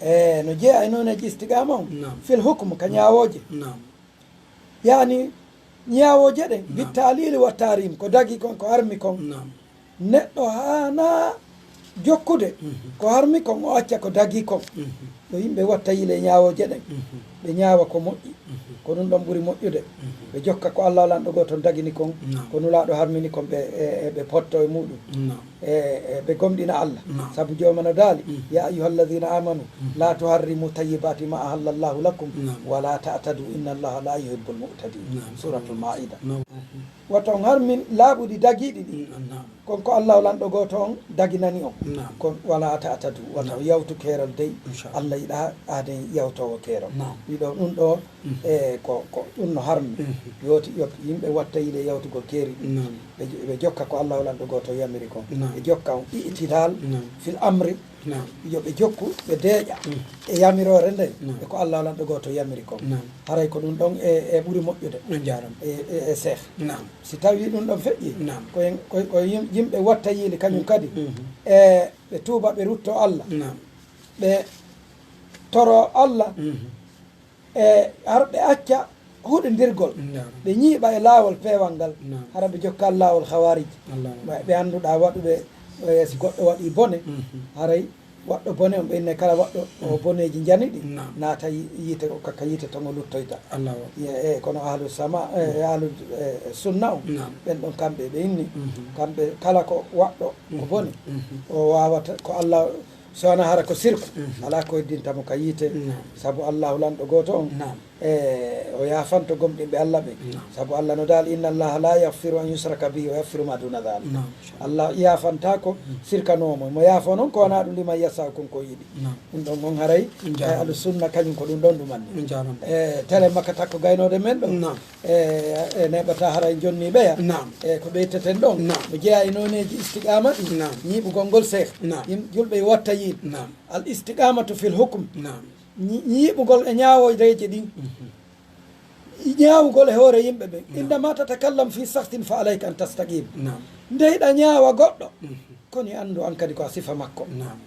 E no jeeya e nooneeji istiqama on, naam, fil hukm, ka ñaawooje. Naam. Yani, ñaawooje ɗen, naam, bit ta'lili wa tahrim, ko dagi kon, ko harmi kon. Naam. Neɗɗo haana jokkude ko harmi kon, o acca ko dagi kon. Yo yimɓe watta yiile ñaawooje ɗen, ɓe ñaawa ko moƴƴi. Ko ɗum ɗon ɓuri moƴƴude. Ɓe jokka ko Allah lanɗo gooto dagini kon, naam, ko Nulaaɗo harmini kon, ɓe, e, e ɓe potto e muɗum. Naam. E, e ɓe gomɗina Allah. Naam. Sabu jooma no daali, "Ya ayyuhalladhina amanu, la tuharrimu tayyibati ma ahallallahu lakum, naam, wa la ta'tadu, inna Allaha la yuhibbul mu'tadin." Naam. Suratul Maida. Naam. Wata on harmin laaɓuɗi dagiiɗi ɗi. Naam. Kon ko Allah lanɗo gooto on daginani on. Naam. Kon wala ta'tadu, wata on yawtu keerol dey. Inchallah. Allah yiɗa aaden yawtoowo keerol. Naam. Wiɗo ɗum ɗo, e ko, ko ɗum no harmi. Yooti, yo yimɓe watta yiile yawtugol keeri. Naam. Ɓe jo-, ɓe jokka ko Allah lanɗo gooto yamiri kon. Naam. Ɓe jokka on i'tidal, naam, fil amri. Naam. Yo ɓe jokku, ɓe deeƴa e yamiroore nden, naam, e ko Allah lanɗo gooto yamiri kon. Naam. Haray ko ɗum ɗon e, e ɓuri moƴƴude. On jaaraama. E, e, e Cheikh. Naam. Si tawi ɗum ɗon feƴƴi, naam, ko en, ko, ko yim-, yimɓe watta yiile kañum kadi, e ɓe tuuba, ɓe rutto Allah. Naam. Ɓe toro Allah. E har ɓe acca huɗindirgol, naam, ɓe ñiiɓa e laawol peewal ngal, naam, hara ɓe jokka laawol khawarij. Allahu akbar. Ɓe annduɗaa waɗuɓe, e, si goɗɗo waɗi bone, haray Waɗɗo bone on, ɓe inne kala waɗɗo o boneeji njani ɗi, Naam. Naata yi- yiite ko, ka yiite ton o luttoyta. Allahu akbar. Ye- e kono ahlu sama e ahlu e sunna on, Naam. Ɓen ɗon kamɓe ɓe inni, kamɓe kala ko waɗɗo ko boni, o waawata ko Allah, so wonaa hara ko sirku, alaa ko heddinta mo ka yiite. Naam. Sabu Allahu lanɗo gooto on, Naam. E o yaafanto gomɗinɓe Allah ɓen. Naam. Sabu Allah no daali, inna Allaha la yaghfiru an yushraka bihi wa yaghfiru ma duna dhalik. Naam. Allah yaafantaa ko sirkanoo mo. Mo yaafoo non ko wonaa ɗum, liman yashaa, kon ko yiɗi. Naam. Ɗum ɗon on haray Njaaraama. E ahlu sunna kañum ko ɗum ɗon ɗumanni. Njaaraama. E tele makka takko gaynode men ɗo. Naam. E e neɓata haray jonni ɓeya. Naam. E ko ɓeyteten ɗon. Naam. Mo jeyaa e nooneeji istiqaama ɗi. Naam. Ñiiɓugol ngol seeh. Naam. Yim- julɓe watta yiil. Naam. Al istiqamatu fil hukum. Naam. Ñi- ñiiɓugol e ñaawooreeji ɗin. Ñaawugol e hoore yimɓe ɓen. Indama tatakallam fi sakhsin fa alayka an tastaqim. Naam. Nde hiɗa ñaawa goɗɗo, kono anndu an kadi ko a sifa makko. Naam.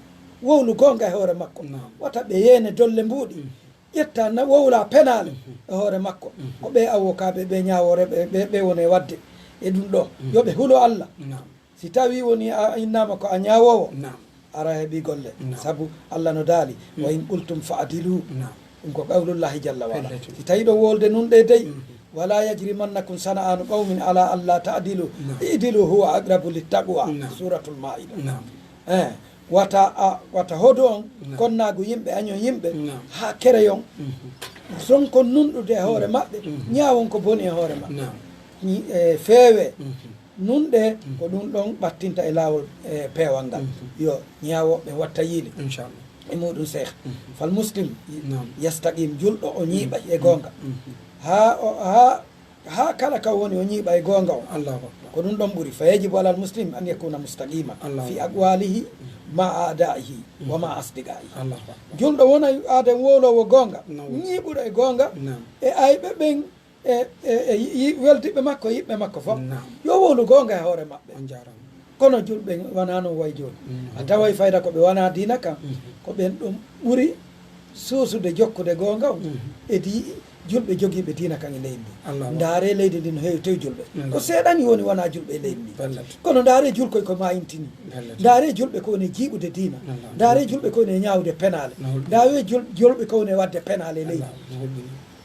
Wowlu goonga e hoore makko. Naam. Wata ɓe yeene dolle mbuuɗi. Ƴetta na wowla penaale e hoore makko. Ko ɓe awokaaɓe, ɓe ñaawoore, ɓe, ɓe, ɓe woni e waɗde e ɗum ɗo. Yo ɓe hulo Allah. Naam. Si tawi woni a innama ko a ñaawoowo, Naam. Ara heɓi golle. Naam. Sabu Allah no daali, wa in qultum fa adilu. Naam. Ɗum ko qawlullahi jalla wa ala. Pellet. Si tawi ɗon wolde nun ɗe dey, wala yajrimannakum sana'anu qawmin ala alla ta'dilu. Naam. I'dilu huwa aqrabu littaqwa. Naam. Suratul Maida. Naam. Eh, wata a, wata hodu on, Naam. Konnaagu yimɓe, añon yimɓe, Naam. Haa kere on. Son kon nunɗude e hoore maɓɓe, ñaawon ko boni e hoore maɓɓe. Naam. Ñi- e feewe, nunɗe ko ɗum ɗon ɓattinta e laawol e peewal ngal. Yo ñaawooɓe watta yiili. Inchallah. E muɗum seeh. Fal muslim Naam. Yastaqim, julɗo o ñiiɓay e goonga. Haa o, haa, haa kala ka woni o ñiiɓa e goonga on. Allahu akbar. Ko ɗum ɗon ɓuri. Fa yajibu alal muslim an yakuna mustaqima Allahu fi akbar. Aqwalihi ma a'da'ihi wa ma asdiqaihi. Allahu akbar. Julɗo wona aaden wowloowo goonga, Naam. Ñiiɓuɗo e goonga, Naam. E ayɓe ɓen, e, e, e yi- yi- weldiɓɓe makko, yiɓɓe makko fof. Naam. Yo wowlu goonga e hoore maɓɓe. On jaaraama. Kono julɓe wonaa noon way jooni. A taway fayda ko ɓe wonaa diina kan. Ko ɓen ɗum ɓuri suusude jokkude goonga on. E di julɓe jogiiɓe diina kan e leydi ndi. Allahu akbar. Ndaare leydi ndi no heewi tew julɓe. Ko seeɗani woni wonaa julɓe e leydi ndi. Kono ndaare julkoy ko maayintini. Ndaare julɓe ko woni jiiɓude diina. Ndaare julɓe ko woni e ñaawde penaale. Ndaare jul- julɓe ko woni e waɗde penaale e leydi.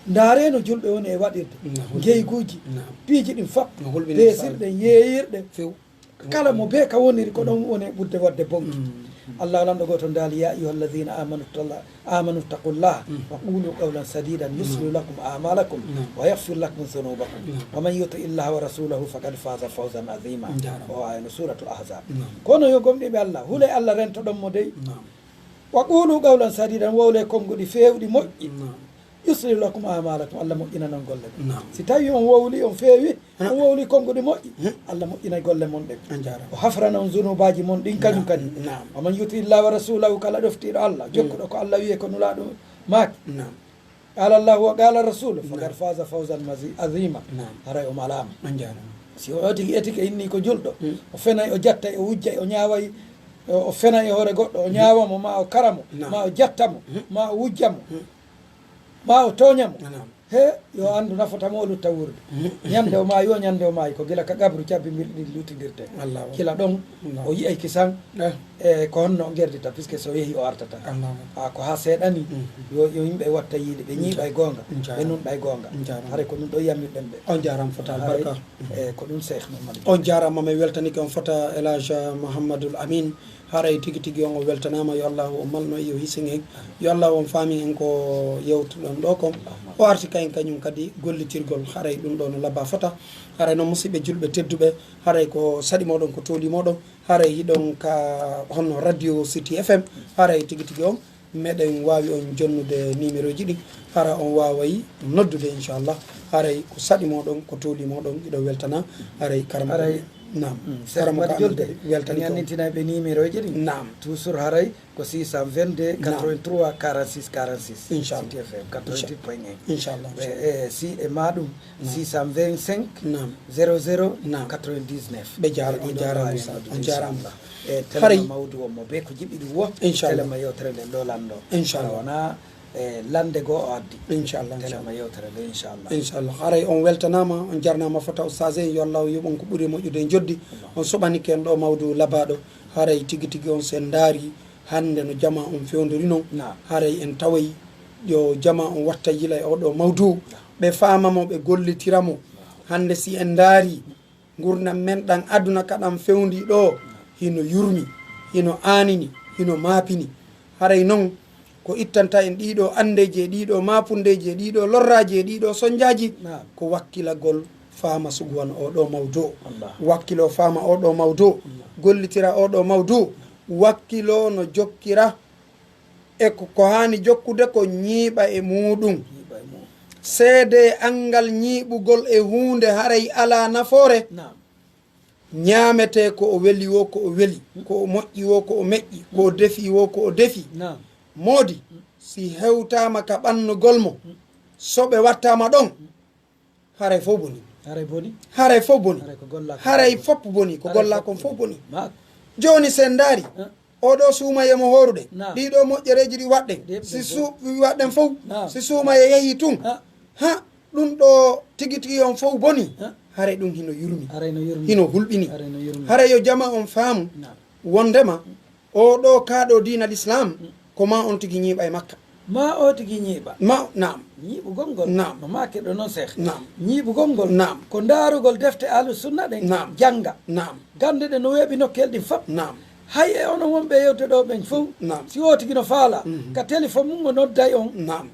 Ndaare no julɓe woni e waɗirde. Ngeyguuji. Piiji ɗin fof. Peesirɗe, yeeyirɗe. Kala mo bee ka woniri ko ɗon woni ɓurde waɗde bonki. Allah lanɗo gooto daali, ya ayuha alladina amanu talla- amanu taqullaha wa qulu qawlan sadidan yuslihu lakum amalakum wa yaghfir lakum dhunubakum wa man yuti illaha wa rasulahu faqad faza fawzan azima. O aya no suratul ahzab. Kono yo gomɗiɓe Allah, hule Allah, rentoɗon mo dey. Wa qulu qawlan sadidan, wowle konnguɗi feewɗi moƴƴi. Yuslih lakum amalakum, Allah moƴƴinanon golle mon. Si tawi on wowli, on feewi, on wowli konnguɗi moƴƴi, Allah moƴƴinay golle mon ɗen. O hafrana on zunuubaaji mon ɗin kañum kadi. Wa man yuti illaha wa rasulahu, kala ɗoftiiɗo Allah, jokkuɗo ko Allah wi'e, ko Nulaaɗo maaki. Qala Allahu wa qala rasulu faqad faza fawzan mazi- azima. Haray o malaama. Si o tigi etike inni ko julɗo, o fenay, o jattay, o wujjay, o ñaaway, o o fenay e hoore goɗɗo, o ñaawa mo, ma o kara mo, ma o jatta mo, ma o wujja mo, ma o tooña mo. He, yo anndu nafata mo, o lutta wuurde. Ñande o maayi, o ñande o maayi, ko gila ka qabru cabbi mbirɗi ɗin luttindirte. Gila ɗon, o yi'ay kisan, e ko honno o gerdita, puisque so yehi o artata. A ko haa seeɗani, yo, yo yimɓe watta yiili, ɓe ñiiɓa e goonga, ɓe nunɗa e goonga. Haray ko ɗum ɗo yammirɗen ɓe. On jaaraama fota albarka. E ko ɗum Cheikh Mamadou. On jaaraama, mi weltanike on fota El Hadj Mouhamadoul Amine. Haray tigi tigi on o weltanaama, yo Allahu o malno e yo hisin en, yo Allahu on faamin en ko yewtuɗon ɗo kon. O arti ka en kañum kadi gollitirgol, haray ɗum ɗo no labba fota. Haray noon musidɓe julɓe tedduɓe, haray ko saɗi moɗon, ko tooli moɗon, haray hiɗon ka honno radio City F M, haray tigi tigi on meɗen waawi on jonnude numéro ji ɗin, hara on waaway noddude inchallah. Haray ko saɗi moɗon, ko tooli moɗon, hiɗo weltana, haray karama. Haray. Naam. Karama ko Amadou Amin weltani ko. Ñannintinay ɓe numéro ji ɗin. Naam. Toujours haray ko six cent vingt-deux, quatre-vingt-trois, quarante-six, quarante-six. Inchallah. City F M, quatre-vingt-huit point un. Inchallah. E, e, si e maɗum, six cent vingt-cinq, zéro zéro, quatre-vingt-dix-neuf. Ɓe jaara, on jaaraama, on jaaraama. E telema mawdu on mo be ko jiɓi ɗum wo. Inchallah. Telema yewtere nden ɗo lanndo. Inchallah. Wona e lande goo o addi. Inchallah. Telema yewtere nden, inchallah. Inchallah. Haray on weltanaama, on jarnaama fota ustaas en, yo Allah yoɓ on ko ɓuri moƴƴude e njoddi. On soɓanike en ɗo mawdu labaaɗo. Haray tigi tigi on sen ndaari, Hannde no jama on fewndori non, haray en taway yo jama on watta yila e oɗo mawdu, ɓe faama mo, ɓe gollitira mo. Hannde si en ndaari ngurndan men ɗan aduna ka ɗan fewndi ɗo, hino yurmi, hino aanini, hino maapini. Haray non ko ittanta en ɗiɗo andeeji e ɗiɗo maapundeeji e ɗiɗo lorraaji e ɗiɗo sonjaaji, ko wakkilagol faama suguwan oɗo mawdu. Wakkilo faama oɗo mawdu, gollitira oɗo mawdu, wakkilo no jokkira e ko, ko haani jokkude ko ñiiɓa e muuɗum. Seedee anngal ñiiɓugol e huunde haray alaa nafoore. Ñaametee ko o weli woo ko o weli, ko o moƴƴi woo ko o meƴƴi, ko o defi woo ko o defi. Moodi, si hewtaama ka ɓannugol mo, soɓe wattaama ɗon, haray fow boni. Haray boni. Haray fow boni. Haray ko gollaa kon haray fow boni. Fof boni, ko gollaa kon fof boni. Jooni si en ndaari, oɗo suumayee mo hooruɗen, ɗiɗo moƴƴereeji ɗi waɗɗen, si su-, waɗɗen fow, si suumayee yahii tun, ha, ɗun ɗo tigi tigi on fow boni, haray ɗun hino yurmi. Haray no yurmi. Hino hulɓini. Haray no yurmi. Haray yo jama on faamu wondema oɗo kaaɗo diina l'islam, ko ma on tigi ñiiɓa e makka. Ma o tigi ñiiɓa. Ma, naam. Ñiiɓugol ngol. Naam. No maakirɗo non, Seex. Naam. Ñiiɓugol ngol. Naam. Ko ndaarugol defte ahlu sunna ɗen. Naam. Jannga. Naam. Gannde ɗen no weeɓi nokkeeli ɗin fof. Naam. Hay e onon wonɓe e yewte ɗo ɓen fof. Naam. Si o tigi no faala, ka téléphone mum o nodday on. Naam.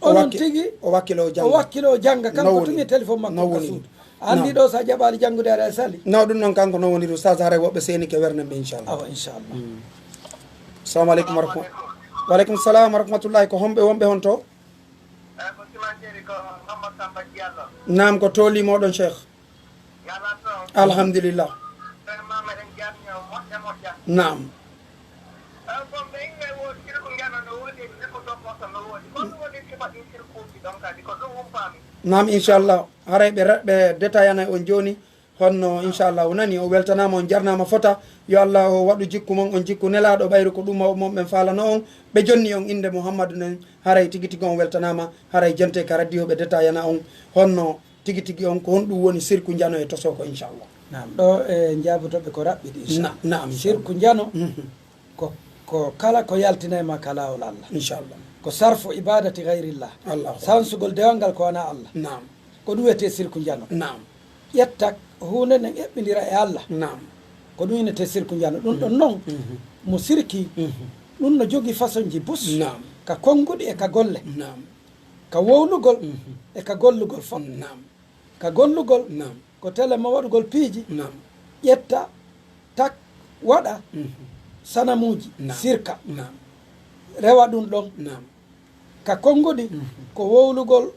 Onon tigi, o wakkilo o jannga. O wakkilo o jannga, kanko tun e téléphone makko ka suudu. A anndi ɗo, so a jaɓaali janngude, aɗa sali. No, ɗun non kanko non woniri, Oustaz, haray woɓɓe seenike wernen ɓe, inchallah. Awa, inchallah. Assalamu aleykum wa rahma-, wa aleykum salam wa rahmatullahi. Ko homɓe wonɓe hon to? Naam, ko tooli moɗon, Cheikh. Alhamdulillah. Naam. Naam, inchallah. Haray ɓe ra-, ɓe détaillana on jooni. Honno, inchallah, o nani, o weltanaama, on jarnaama fota. Yo Allah o waɗu jikku mon, on jikku nelaaɗo, ɓayru ko ɗum mawɓe mon ɓen faalano on. Ɓe jonni on innde Muhammadu nden, haray tigi tigi on weltanaama, haray jente ka radio ɓe détaillana on. Honno tigi tigi on, ko honɗum woni sirku njano e tosoko, inchallah? Naam, ɗo e njaabotoɓe ko raɓɓiɗi, inchallah. Na-, naam, inchallah. Sirku njano, ko, ko kala ko yaltinay ma ka laawol Allah. Inchallah. Ko sarfu ibadati gayrillah. Allahu akbar. Sansugol dewal ngal ko wanaa Allah. Naam. Ko ɗum wiyetee sirku njano. Naam. Ƴetta huunde nden eɓɓindira e Allah. Naam. Ko ɗum wiyetee sirku njano. Ɗum ɗon non, mo sirki, ɗum no jogii façonji bus. Naam. Ka konnguɗi e ka golle. Naam. Ka wowlugol e ka gollugol fof. Naam. Ka gollugol, naam, ko tele mo waɗugol piiji, naam, ƴetta, tak, waɗa sanamuuji, naam, sirka. Naam. Rewa ɗum ɗon. Naam. Ka konnguɗi, ko wowlugol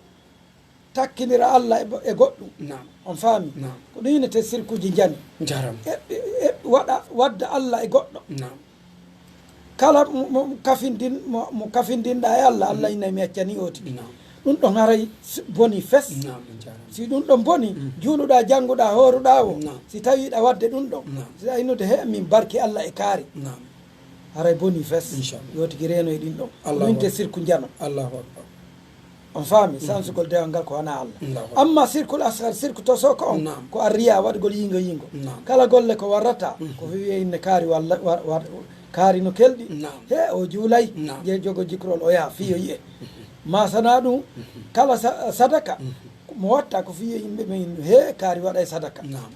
takkindira Allah e bo-, e goɗɗum. Naam. On faami? Naam. Ko ɗum innetee sirkuuji njani. Njaram. E, e, e, waɗa, wadda Allah e goɗɗo. Naam. Kala mo, mo kafindin-, mo, mo kafindinɗaa e Allah, Allah innay mi accanii o tigi. Naam. Ɗum ɗon haray s-, boni fes. Naam, on jaaraama. Si ɗum ɗon boni, juuluɗaa, jannguɗaa, hooruɗaa o, naam, si tawii ɗa waɗde ɗum ɗon, naam, si ɗa innude he min barki Allah e kaari. Naam. Haray boni fes. Inchallah. Yo tigi reeno e ɗin ɗon. Allahu akbar. Ɗum innetee sirku njano. Allahu akbar. On faami, sansugol dewal ngal ko wanaa Allah. Allahu akbar. Amma sirkul asgar, sirku tosoko on, naam, ko arriya, waɗugol yingo yingo. Naam. Kala golle ko warrata, ko wiye inne kaari walla war-, war-, kaari no kelɗi. Naam. He o juulay, naam, je jogo jikrol o yaa, fii yo yi'e. Ma sanaa ɗum, kala sa-, sadaka, mo watta ko fii yo yimɓe ɓen, he kaari waɗay sadaka. Naam.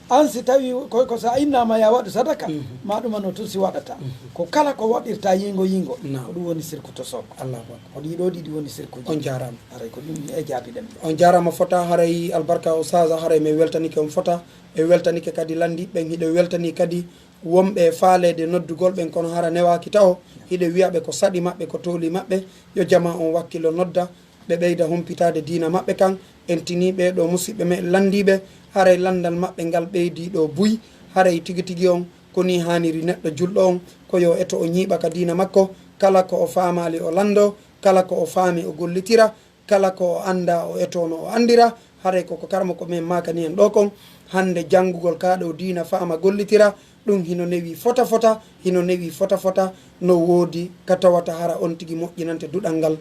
An si tawi ko, ko sa innama ya waɗu sadaka, ma ɗum ano tun si waɗata. Ko kala ko waɗirta yingo yingo, naam, ko ɗum woni sirku tosoko. Allahu akbar. Ko ɗiɗo ɗiɗi woni sirkuji. On jaaraama. Haray ko ɗum e jaabiɗen ɓe. On jaaraama fota, haray albarka o saza, haray mi weltanike on fota. E weltanike kadi lanndiiɓe ɓen, hiɗo weltani kadi wonɓe e faaleede noddugol ɓen, kono hara newaaki taho. Hiɗo wiya ɓe ko saɗi maɓɓe, ko tooli maɓɓe. Yo jama on wakkilo nodda, ɓe ɓeyda humpitaade diina maɓɓe kan. En tinii ɓee ɗoo musiɓɓe meɗen lanndiiɓe, haray lanndal maɓɓe ngal ɓeydii ɗoo buy. Haray tigi tigi on, ko nii haaniri neɗɗo julɗo on, ko yo eto o ñiiɓa ka diina makko, kala ko o faamaali o lanndoo, kala ko o faami o gollitira, kala ko o anndaa o etoo no o anndira. Haray ko ko karamoko men maakani en ɗoo kon, hannde janngugol kaa ɗoo diina faama gollitira, ɗum hino newii fota fota, hino newii fota fota, no woodi ka tawata hara on tigi moƴƴinante duɗal ngal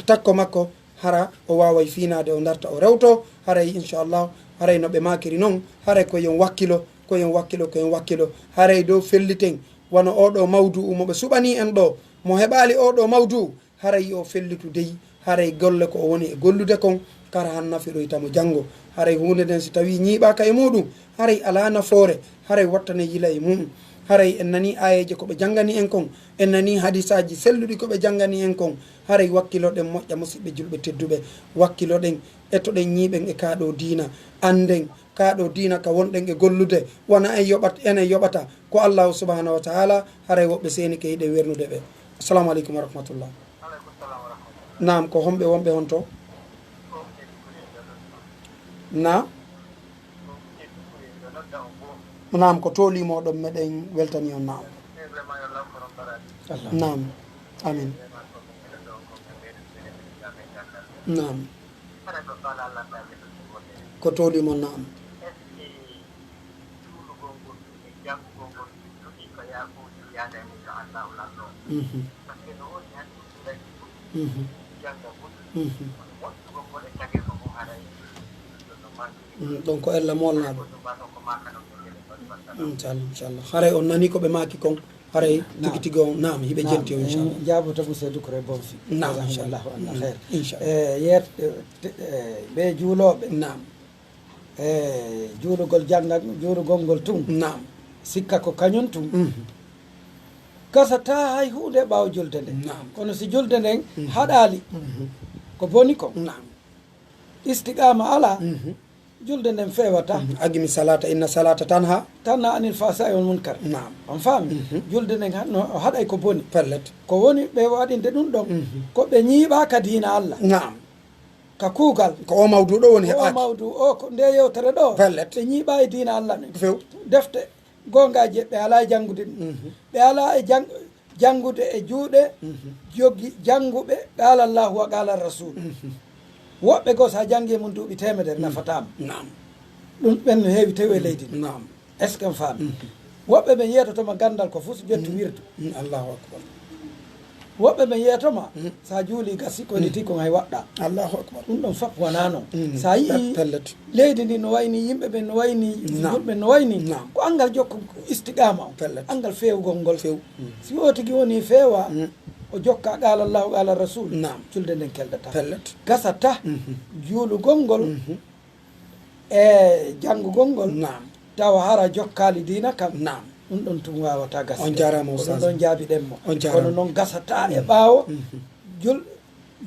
takko makko, hara o waaway fiinaade, o ndarta, o rewtoo. Haray, inchallah, haray no ɓe maakiri non, haray ko yo en wakkilo, ko yo en wakkilo, ko yo en wakkilo. Haray dow felliten, Wano oo ɗoo mawdu'u mo ɓe suɓanii en ɗoo, mo heɓaali oo ɗoo mawdu'u, haray yo o fellitu dey, haray golle ko o woni e gollude kon, kara han nafiroyta mo janngo. Haray huunde nden si tawii ñiiɓaaka e muuɗum, haray alaa nafoore, haray wattanee yila e muuɗum. Haray en nanii aayeeje ko ɓe janngani en kon, en nanii hadiisaaji selluɗi ko ɓe janngani en kon, haray wakkiloɗen moƴƴa, musiɓɓe julɓe tedduɓe, wakkiloɗen, etoɗen, ñiiɓen e kaa ɗoo diina, annden kaa ɗoo diina ka wonɗen e gollude, wonaa en yoɓat-, enen yoɓata, ko Allaahu subhaanahu wa ta'aalaa, haray woɓɓe seenike hiɗen wernude ɓe. Assalaamu aleykum wa rahmatullah. Naam, ko homɓe wonɓe honto? Na? Naam, ko toolii mooɗon, meɗen weltanii on, naam. Naam, amin. Naam. Ko toolii mon, naam. Mhm. Mhm. Mhm. Mm, ɗon ko ella moolnaaɗo. Inchallah, inchallah. Haray on nanii ko ɓe maaki kon, haray tigi tigi on, naam, hiɓe jenti on, inchallah. Jaabota Musa Dukure Bonfi. Naam, inchallah. Jazakumullahu anna khair. Inchallah. Eh, yeet, eh, te-, eh, ɓe juulooɓe. Naam. E juulugol jannga, juulugol ngol tun. Naam. Sikka ko kañun tun. Mhm. Gasataa hay huunde ɓaawo julde nden. Naam. Kono si julde nden, mhm, haɗaali, mhm, ko boni kon. Naam. Istiqaama alaa, mhm, julde nden feewataa. Mhm. Aqimi salata, inna salata tanha. Tanha anil fahsha'i wal munkar. Naam. On faami? Mhm. Julde nden ha-, no, o haɗay ko boni. Pellet. Ko woni ɓe waɗinde ɗun ɗon, mhm, ko ɓe ñiiɓaaka diina Alla. Naam. Ka kuugal. Ko o mawdu ɗoo woni heɓaaki. O mawdu o, ko nde yewtere ɗoo. Pellet. Ɓe ñiiɓaayi diina Alla nden. Few. Defte goongaaje ɓe alaa e janngude ɗum. Mhm. Ɓe alaa e jang-, janngude e juuɗe, mhm, jogi jannguɓe qaala Allahu wa qaala Rasul. Mhm. Woɓɓe goo, so a janngi e mum duuɓi teemedere, mhm, nafataa ma. Naam. Ɗum ɓen no heewi tew e, mhm, leydi ndi. Naam. Est-ce que on faami? Mhm. Woɓɓe ɓen yeetotoma ganndal ko fus, ƴettu, mhm, wirdu. Mhm. Allahu akbar. Woɓɓe ɓen yeetoma, mhm, so a juuli gasi, ko, mhm, niti kon hay waɗɗaa. Allahu akbar. Ɗum ɗon fof wonaa non. Mhm. So a yi'i, pellet, leydi ndi no wayni, yimɓe ɓen no wayni, naam, julɓe ɓen no wayni, naam, ko anngal jokku istiqaama on. Pellet. Anngal feewugol ngol. Few. Mhm. Si o tigi woni feewa, mhm, o jokka qaala Allahu, qaala Rasul, naam, julde nden kelɗataa. Pellet. Gasataa, mhm, juulugol ngol, mhm, e janngugol ngol, naam, tawa hara jokkaali diina kan. Naam. Ɗum ɗon tun waawataa gasde. On jaaraama, ko ɗum, Ustaaz, ɗon jaabiɗen mo. On jaaraama. Kono non gasataa e, mm, ɓaawo, mhm, jul-,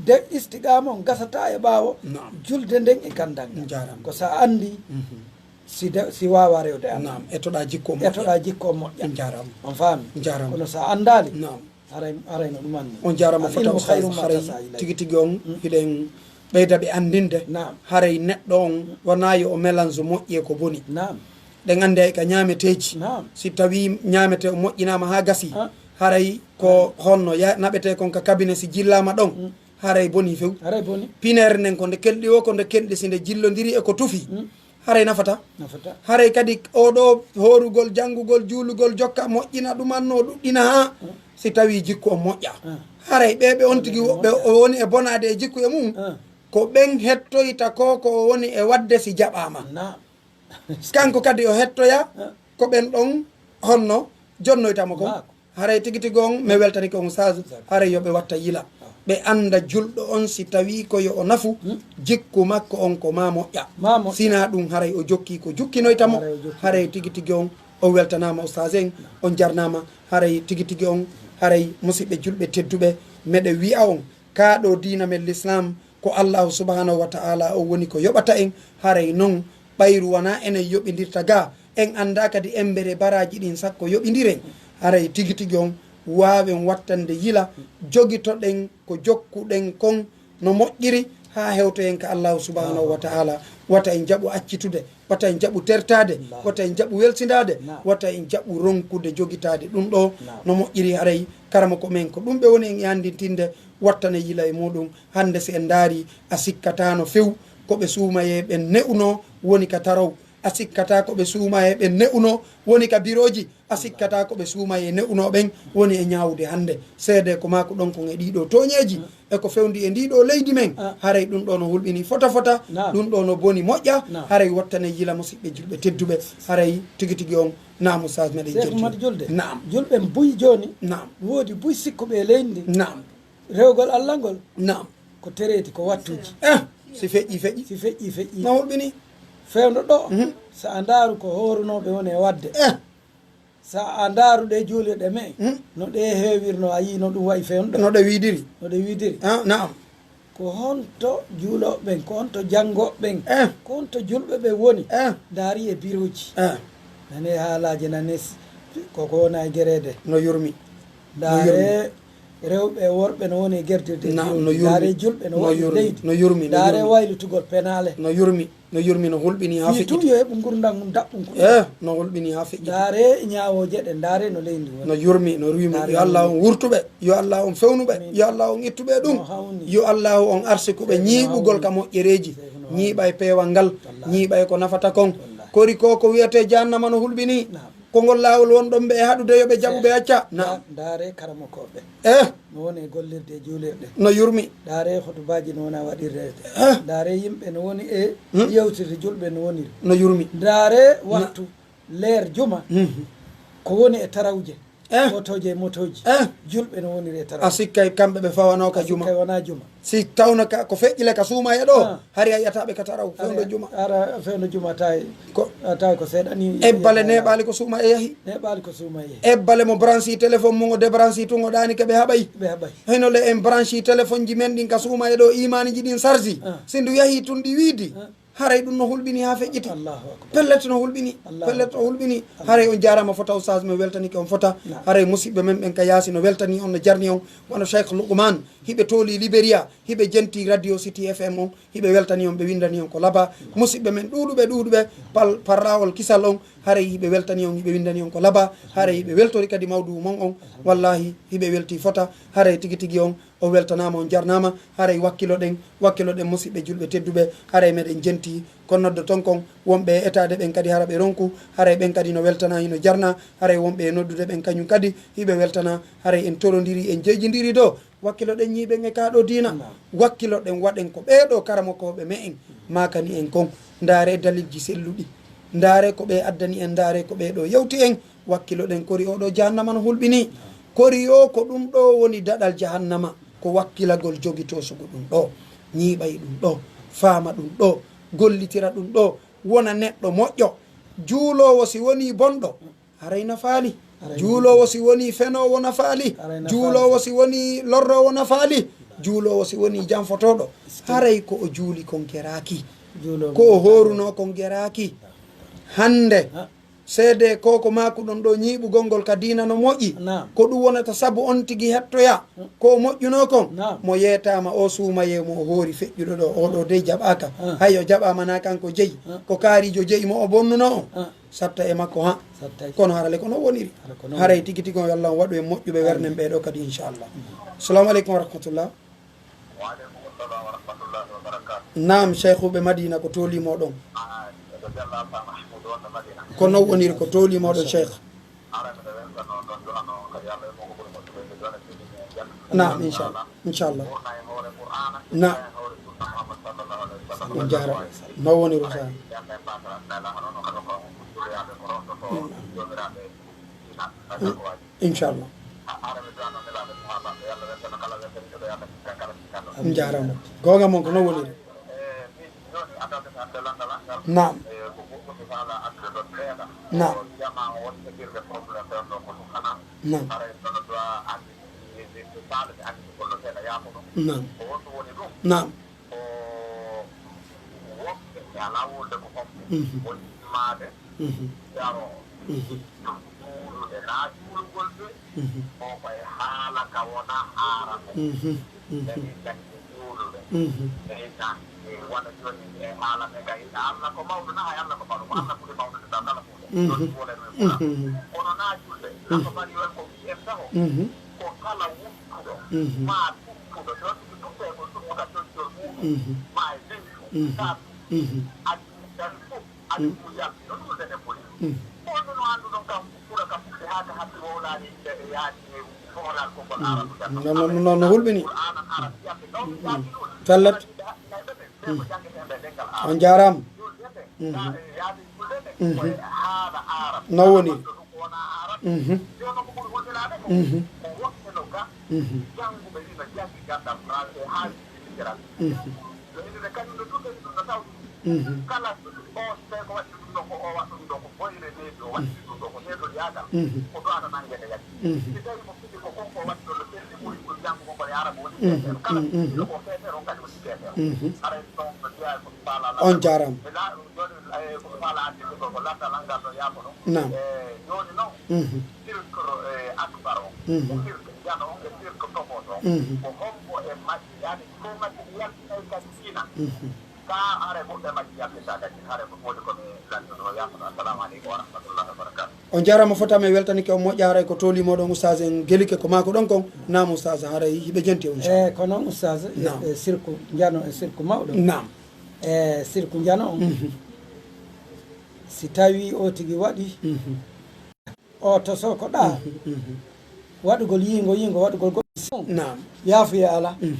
de istiqaama on gasataa e ɓaawo, naam, julde nden e ganndal ngal. On jaaraama. Ko so a anndi, mhm, si de, si waawaa rewde Allah. Naam, etoɗaa jikku on moƴƴa. Etoɗaa jikku on moƴƴa. On jaaraama. On faami? On jaaraama. Kono so a anndaali, naam, haray, haray no ɗum anndi. On jaaraama. Al fota ilmu Ustaaz, khayru ma haray tasa ilay. Tigi tigi on, mm, hiɗen ɓeyda ɓe anndinde. Naam. Haray neɗɗo on, mm, wonaa yo o mélange moƴƴi e ko boni. Naam. Ɗen anndi hay ka ñaameteeji. Naam. Si tawii ñaamete o moƴƴinaama haa gasi, ah, haray ko, ah, honno ya-, naɓetee kon ka kabine si jillaama ɗon, mm, haray boni few. Haray boni. Pineere nden ko nde kelɗi o, ko nde kelɗi si nde jillondiri e ko tufi. Mm. Haray nafataa. Nafataa. Haray kadi oo ɗoo hoorugol, janngugol, juulugol, jokka, moƴƴina, ɗumanno, ɗuɗɗina haa, mm, si tawii jikku on moƴƴaa. Ah. Haray ɓee ɓe on tigi ɓe moƴƴaa, o woni e bonaade e jikku e mum, ah, ko ɓen hettoyta ko, ko o woni e waɗde si jaɓaama. Naam. Kanko kadi o hettoya, ah, ko ɓen ɗon honno jonnoyta mo kon. Maako. Haray tigi tigi on, mi weltanike on, Ustaaz, haray yo ɓe watta yila. Ah. Ɓe annda julɗo on si tawii ko yo o nafu, hmm, jikku makko on ko maa moƴƴa. Maa moƴƴa. Sinaa ɗum, haray o jokkii ko jukkinoyta mo. Haray o jokkii. Haray tigi tigi on, on weltanaama, Ustaaz en, on jarnaama. Haray tigi tigi on, haray musiɓɓe julɓe tedduɓe, meɗe wi'a on, kaa ɗoo diina men Lislaam, ko Allaahu subhaanahu wa ta'aalaa on woni ko yoɓata en, haray non ɓayru wanaa enen yoɓindirta gaa, en anndaa kadi embere baraaji ɗin sakko yoɓindiren, haray tigi tigi on waawen wattande yila, jogitoɗen ko jokkuɗen kon no moƴƴiri, haa hewtoyen ka Allaahu subhaanahu wa ta'aalaa, wata en jaɓu accitude. Wata en jaɓu tertaade, wata en jaɓu welsindaade, wata en jaɓu ronkude jogitaade ɗum ɗoo no moƴƴiri. Haray karamoko men, ko ɗum ɓe woni en e anndintinde, wattane yila e muɗum. Hannde si en ndaari, a sikkataano few ko ɓe suumayee ɓen ne'unoo woni ka tarow, a sikkataa ko ɓe suumayee ɓen ne'unoo woni ka birooji, A sikkataa ko ɓe suumayee ne'unoo ɓen woni e ñaawude hannde. Seedee ko maaku ɗon kon e ɗii ɗoo tooñeeji e ko fewndi e ndii ɗoo leydi men. Haray ɗun ɗoo no hulɓini fota fota, ɗun ɗoo no boni moƴƴa. Haray wottanee yila musiɓɓe julɓe tedduɓe. Haray tigi tigi on, naam, Ustaas, meɗen jetti. Naam. Julɓe buy jooni. Naam. Woodi buy sikkuɓe e leydi ndin. Naam. Rewgol Alla ngol. Naam. Ko tereeti, ko wattuuji. Eh, si feƴƴii, feƴƴii. Si feƴƴii, feƴƴii. No hulɓini. Fewndo ɗoo, so a ndaaru ko hoorunooɓe woni e waɗde. Eh. So a ndaaru ɗee juulirɗe men, no ɗee heewirnoo, a yii no ɗun wa'i fewndo ɗoo. No ɗe wiidiri. No ɗe wiidiri. Ah, naam. Ko honto juulooɓe ɓen, ko honto janngooɓe ɓen, ko honto julɓe ɓen woni? Ndaari e birooji. Nane haalaaji, nane s-, ko, ko wona e gereede. No yurmi. Ndaare rewɓe e worɓe no woni e gerdirde. Naam, no yurmi. Ndaare julɓe no woni e leydi. No yurmi, no yurmi. Ndaare waylitugol penaale. No yurmi, no yurmi, no hulɓini haa feƴƴiti. Fii tun yo heɓu ngurndan mum daɓɓun ko. Eh, no hulɓini haa feƴƴiti. Ndaare ñaawooje ɗen, ndaare no leydi woni. No yurmi, no yurmi. Yo Alla on wurtu ɓe, yo Alla on fewnu ɓe, yo Alla on ittu ɓe ɗun. Yo Alla on arsiku ɓe ñiiɓugol ka moƴƴereeji. Ñiiɓa e peewal ngal, ñiiɓa e ko nafata kon. Kori ko ko wi'etee jahannama no hulɓini. Ko ngol laawol wonɗon ɓe e haɗude, yo ɓe jaɓu ɓe acca. Naam. Ndaare karamokooɓe. Eh. No woni e gollirde e juulirɗe. No yurmi. Ndaare hotubaaji no wona waɗirde. Eh. Ndaare yimɓe no woni e yewtirde, julɓe no woniri. No yurmi. Ndaare wattu leer juma. Ko woni e tarawje. Eh. Otooje e motooji. Eh. Julɓe no woniri e tarawje. A sikkay kamɓe ɓe fawanoo ka juma. A sikkay wonaa juma. Si tawno ka, ko feƴƴile ka suumayee ɗoo, hari a yi'ataa ɓe ka taraw, fewndo juma. Ara fewndo juma tawi. Ko tawi ko seeɗa ni. Ebbale neeɓaali ko suumayee yahi. Neeɓaali ko suumayee yahi. Ebbale mo branche téléphone mum, o débranche tun, o ɗaani ke ɓe haɓay. Ɓe haɓay. Hino le en branche téléphone ji men ɗin ka suumayee ɗoo, imaaniji ɗin sarji. Si ndu yahi tun ɗi wiidi. Haray ɗun no hulɓini haa feƴƴiti. Allahu akbar. Pellet no hulɓini. Allahu akbar. Pellet no hulɓini. Haray on jaaraama fota, Ustaas, mi weltanike on fota. Naam. Haray musiɓɓe men ɓen ka yaasi no weltanii on, no jarni on. Wano Cheikh Luqman, hiɓe tooli Liberia, hiɓe jenti Radio City F M on, hiɓe weltanii on, ɓe winndanii on ko laba. Musiɓɓe men ɗuuɗuɓe, ɗuuɗuɓe, pal-, parrawol kisal on, haray hiɓe weltanii on, hiɓe winndanii on ko laba. Haray hiɓe weltori kadi mawduu mon on. Wallaahi, hiɓe weltii fota. Haray tigi tigi on, on weltanaama, on jarnaama. Haray wakkiloɗen, wakkiloɗen musiɓɓe julɓe tedduɓe. Haray meɗen jenti ko noddoton kon, wonɓe e etaade ɓen kadi hara ɓe ronku. Haray ɓen kadi no weltanaa, hino jarnaa. Haray wonɓe e noddude ɓen kañun kadi hiɓe weltanaa. Haray en torondirii, en jeyjindirii ɗoo. Wakkiloɗen ñiiɓen e kaa ɗoo diina. Wakkiloɗen, waɗen ko ɓee ɗoo karamokooɓe me'en maakani en kon. Ndaaree dalilji selluɗi. Ndaaree ko ɓee addani en, ndaaree ko ɓee ɗoo yewti en. Wakkiloɗen, kori oo ɗoo jahannama no hulɓinii. Kori oo, ko ɗun ɗoo woni daɗal jahannama. Ko wakkilagol jogitoo sugu ɗun ɗoo. Ñiiɓay ɗun ɗoo, faama ɗun ɗoo, gollitira ɗun ɗoo, wona neɗɗo moƴƴo. Juuloowo si wonii bonɗo, haray nafaali. Juuloowo si wonii fenoowo, nafaali. Juuloowo si wonii lorroowo, nafaali. Juuloowo si wonii janfotooɗo, haray ko o juuli kon geraaki. Ko o hoorunoo kon geraaki. Hannde, seedee ko ko maakuɗon ɗoo ñiiɓugol ngol ka diina no moƴƴi. Ko ɗun wonata sabu on tigi hettoya ko o moƴƴunoo kon. Mo yeetaama, o suumayee mo o hoori feƴƴuɗo ɗoo, oo ɗoo dey jaɓaaka. Hay o jaɓaama, naa kanko jeyi. Ko kaariijo jeyi mo o bonnunoo on. Satta e makko, ha? Sattay. Kono hara le ko non woniri. Hara ko non woniri. Haray tigi tigi on, yo Allah on waɗu en moƴƴuɓe, wernen ɓee ɗoo kadi, inchallah. Assalamu aleykum wa rahmatullah. Wa aleykum assalam wa rahmatullahi wa barakatuh. Naam, Cheikh ɓe Madina, ko toolii moɗon? Ah, ko Jalla Alfa Mahmoud on to Madina. Ko non woniri, ko toolii moɗon, Cheikh. Hara miɗo weltanoo ɗon du'anoo kadi Allah e mo ko ɓuri moƴƴude e du'ana. Naam, inchallah. Inchallah. Naam. On jaaraama. No woniri, Ustaaz. Inchallah. On jaaraama. Goonga mon, ko non woniri. Naam. Naam. Naam. Naam. Naam. Ko woɓɓe ɓe alaa wolde ko homɓe. Mhm. Woni immaade, mhm, daroo. Mhm. Juulude, naa juulugol ɓe. Mhm. Ko ko e haala ka wonaa haara ko. Mhm. Mhm. Ɓe min kadi ɓe juuluɓe. Mhm. Ɓe inna, e wano jooni e haala men ka inna, Alla ko mawɗo naa hay Alla ko mawɗo, ko Alla ɓuri mawnude taw kala huunde. Mhm. Jooni juulen men Fulaaɓe. Mhm. Kono naa julde, mhm, Alla mari on ko wi'i en taho. Mhm. Ko kala wuttuɗo, mhm, maa tuttuɗo, jooni so tuttee ko tuttu ka coñcol muuɗum, mhm, maa e leydi, mhm, kaa, mhm, addi ɗum dari fof, addi, mhm, ɗum yalti, noon ɗum dene boni. Mhm. On ɗum No, no, no, no hulɓini. Fellat. On jaaraama. Mhm. No woni? Mhm. Mhm. Mhm. Mhm. Mhm. Mhm. Mhm. Mhm. Mhm. On jaaraama. Naam. Mhm. Mhm. Mhm. Mhm. On jaaraama fota, mi weltanike on moƴƴa, haray ko tooli mooɗon Oustaz en gelike ko maako ɗon kon. Naam Oustaz, haray hiɓe jenti on. E ko noon Oustaz, e sirku njano e sirku mawɗo. Naam. E sirku njano on, mhm, si tawi o tigi waɗi, mhm, o toso ko ɗa, mhm, mhm, waɗugol yiingo yiingo, waɗugol goɗɗum. Naam. Yaafuya ala. Mhm.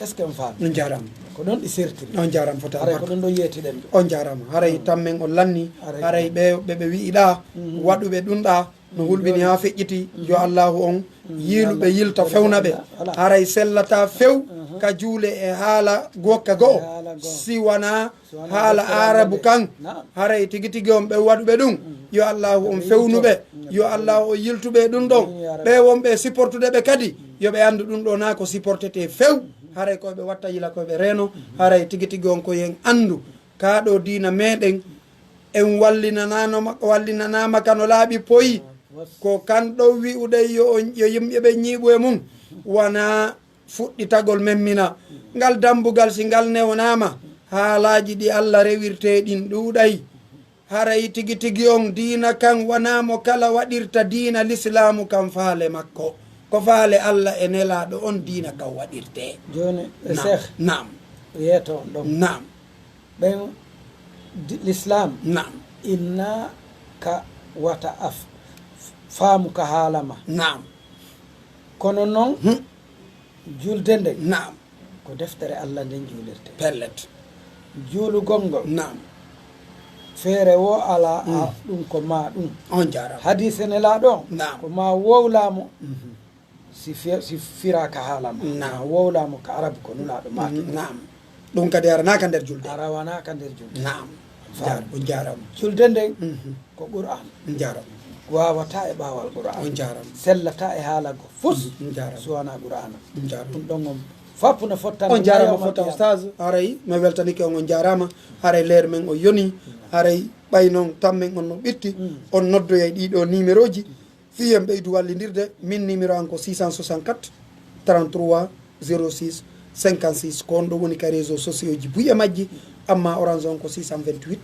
Est-ce que on faami? On jaaraama. Ko ɗon ɗi sertiri. On jaaraama fota. Haray ko ɗon ɗo yeetiɗen ɗo. On jaaraama. Haray, mm, tammen on lanni. Haray, haray ɓe, ɓe, ɓe wi'i ɗa, mhm, waɗuɓe ɗum ɗa, no hulɓini haa feƴƴiti, yo Allaahu on yiilu ɓe, yilta, fewna ɓe. Haray sellata few ka juule e haala gokka go'o. Si wanaa haala aarabu kan, haray tigi tigi on ɓe waɗuɓe ɗum, yo Allaahu on fewnu ɓe, yo Allaahu on yiltu ɓe ɗum ɗon. Ɓe wonɓe e supportude ɓe kadi, yo ɓe anndu ɗum ɗo naa ko supportete few. Haray ko ɓe watta yila ko ɓe reeno, haray tigi tigi on ko yen anndu. Kaa ɗo diina meɗen, en wallinanaano ma-, wallinanaama ka no laaɓi poyi. Ko kan ɗon wi'uɗen yo on, yo yimɓe ɓen ñiiɓu e mum, wanaa fuɗɗitagol memmina. Ngal dambugal, si ngal newnaama, haalaaji ɗi Alla rewirtee ɗin ɗuuɗay. Haray tigi tigi on diina kan wanaa mo kala waɗirta diina Lislaamu kan faale makko. Ko faale Alla e Nelaaɗo on diina kan waɗirtee. Jooni, e Cheikh, naam, yeeto on ɗon. Naam. Ɓen di-, Lislaam, naam, inna ka wata a f-, faamu ka haala ma. Naam. Kono non, hmm, julde nden, naam, ko deftere Alla nden juulirte. Pellet. Juulugol ngol, naam, feere woo alaa, a, hmm, ɗum ko ma ɗum. On jaaraama. Hadiise Nelaaɗo on, naam, ko ma wowlaa mo. Mhm. Si fi-, si firaaka haala ma, naam, ma wowlaa mo ka Arabu ko Nulaaɗo maaki. Naam. Ɗum kadi aranaa ka nder julde. Aranaa ka nder julde. Naam. Faam. Jaar-, on jaaraama. Julde nden, mhm, ko Qur'aan. On jaaraama. Waawataa e ɓaawal Qur'aan. On jaaraama. Sellataa e haala go fus, mhm, on jaaraama, si wanaa Qur'aana. On jaaraama. Ɗum ɗon on fappu no fottande. On jaaraama fota, Oustaz. Haray mi weltanike on, on jaaraama. Haray leer men o yoni. Haray ɓay non tammen on no ɓitti. Mm. On noddoyay ɗii ɗoo nimerooji. Fii en ɓeydu wallindirde, min numéro an ko six cent soixante-quatre, trente-trois, zéro six, cinquante-six. Ko on ɗo woni ka réseaux sociaux ji buy e majji, amma Orange on ko six cent vingt-huit,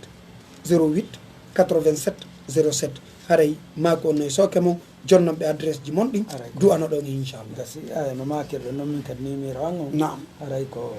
zéro huit, quatre-vingt-sept, zéro sept. Haray maako on no e sooke mon, jonnon ɓe adresse ji mon ɗin, haray ko du'ano ɗon, inchallah. Gasi, aya, no maakirɗo non min kadi numéro an on. Naam. Haray ko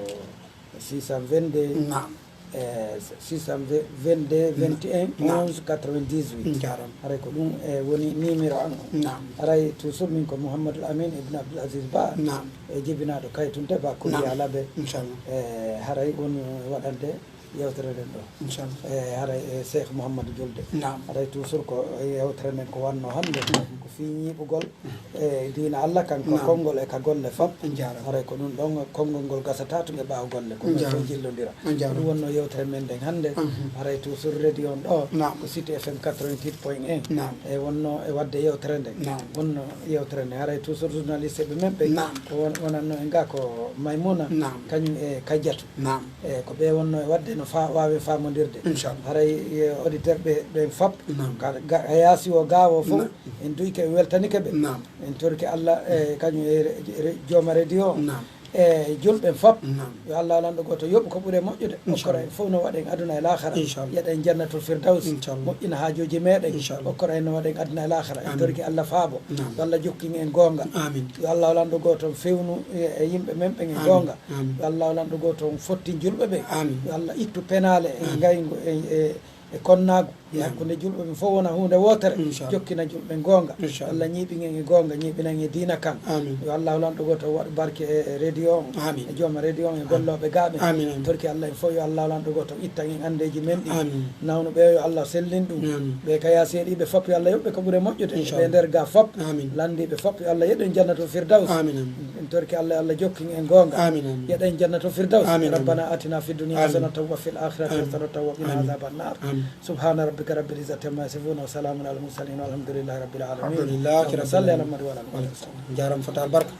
six cent vingt-deux, naam, eh, six cent vingt-deux, vingt et un, naam, onze, quatre-vingt-dix-huit. Njaaraama. Haray ko ɗum, eh, woni numéro an on. Naam. Haray toujours min ko Mouhamadou Amine Ibn Abdoul Aziz Ba. Naam. E jibinaaɗo Kaytunte Ba Koriya, naam, Labe. Inchallah. Eh, haray won waɗande yewtere nden ɗo. Inchallah. Eh, haray, eh, Cheikh Mouhamadou Julde. Naam. Haray toujours ko yewtere nden ko wanno hannde. Mhm. Ko fii ñiiɓugol e diina Alla kan, ko konngol e ka golle fop. On jaaraama. Haray ko ɗum ɗon konngol ngol gasata tun e ɓaawo golle, ko ɗum fof jillondira. On jaaraama. Ko ɗum wonno yewtere men nden hannde. Mhm. Haray toujours radio on ɗo, naam, ko Cité F M quatre-vingt-huit point un. Naam. E wonno e waɗde yewtere nden. Naam. Wonno yewtere nden. Haray toujours journaliste ɓe men ɓe, naam, ko won-, wonanno en ga ko Maymuna, naam, kañum e Kajjatu. Naam. E ko ɓe wonno e waɗde no fa-, waawen faamondirde. Inchallah. Haray, e, auditeur ɓe, ɓen fop, naam, ka, ga, ka yaasi o gaawo fof, naam, en duyke, en weltanike ɓe. Naam. En torike Alla, e, kañum e re-, re-, jooma radio o. Naam. E julɓe fop. Naam. Yo Alla lanɗo gooto yoɓu ko ɓuri moƴƴude. Inchallah. Okkora en fof no waɗen aduna e laakara. Inchallah. Yeɗen jannatul firdaws. Inchallah. Moƴƴina haajooji meɗen. Inchallah. Okkora en no waɗen aduna e laakara. En, amin, torike Alla faabo. Naam. Yo Alla jokkin en goonga. Amin. Yo Alla lanɗo gooto on fewnu e, e yimɓe men ɓen e, amin, goonga. Amin. Yo Alla lanɗo gooto on fottin julɓe ɓen. Amin. Yo Alla ittu penaale e, amin, ngayngu e, e, e konnaagu. e hakkunde julɓe ɓen fof wona huunde wootere. Jokkina julɓe goonga. Allah ñiiɓin en e goonga, ñiiɓina en e diina kan. Yo Allah lanɗo gooto waɗu barke e radio on, e jooma radio on, e gollooɓe gaa ɓen. Torki Allah en fof yo Allah lanɗo gooto ittan en anndeeji men ɗi. Nawnuɓe yo Allah sellin ɗum. Ɓe kaya seeɗiiɓe fof yo Allah yoɓɓe ko ɓuri moƴƴude. Ɓe nder gaa fof lanndiiɓe fof yo Allah yeɗen jannatul firdaws. En torki Allah Allah jokkin en goonga. Yeɗen jannatul firdaws. Rabbana atina fid dunya hasanatan wa fil akhirati hasanatan wa qina adhaban nar. Subhana rabbika rabbil izzati amma yasifun wa salamun alal mursalin walhamdulillahi rabbil alamin. Allahumma salli ala Muhammad wa ala ali Muhammad. Jaaraama fota barka.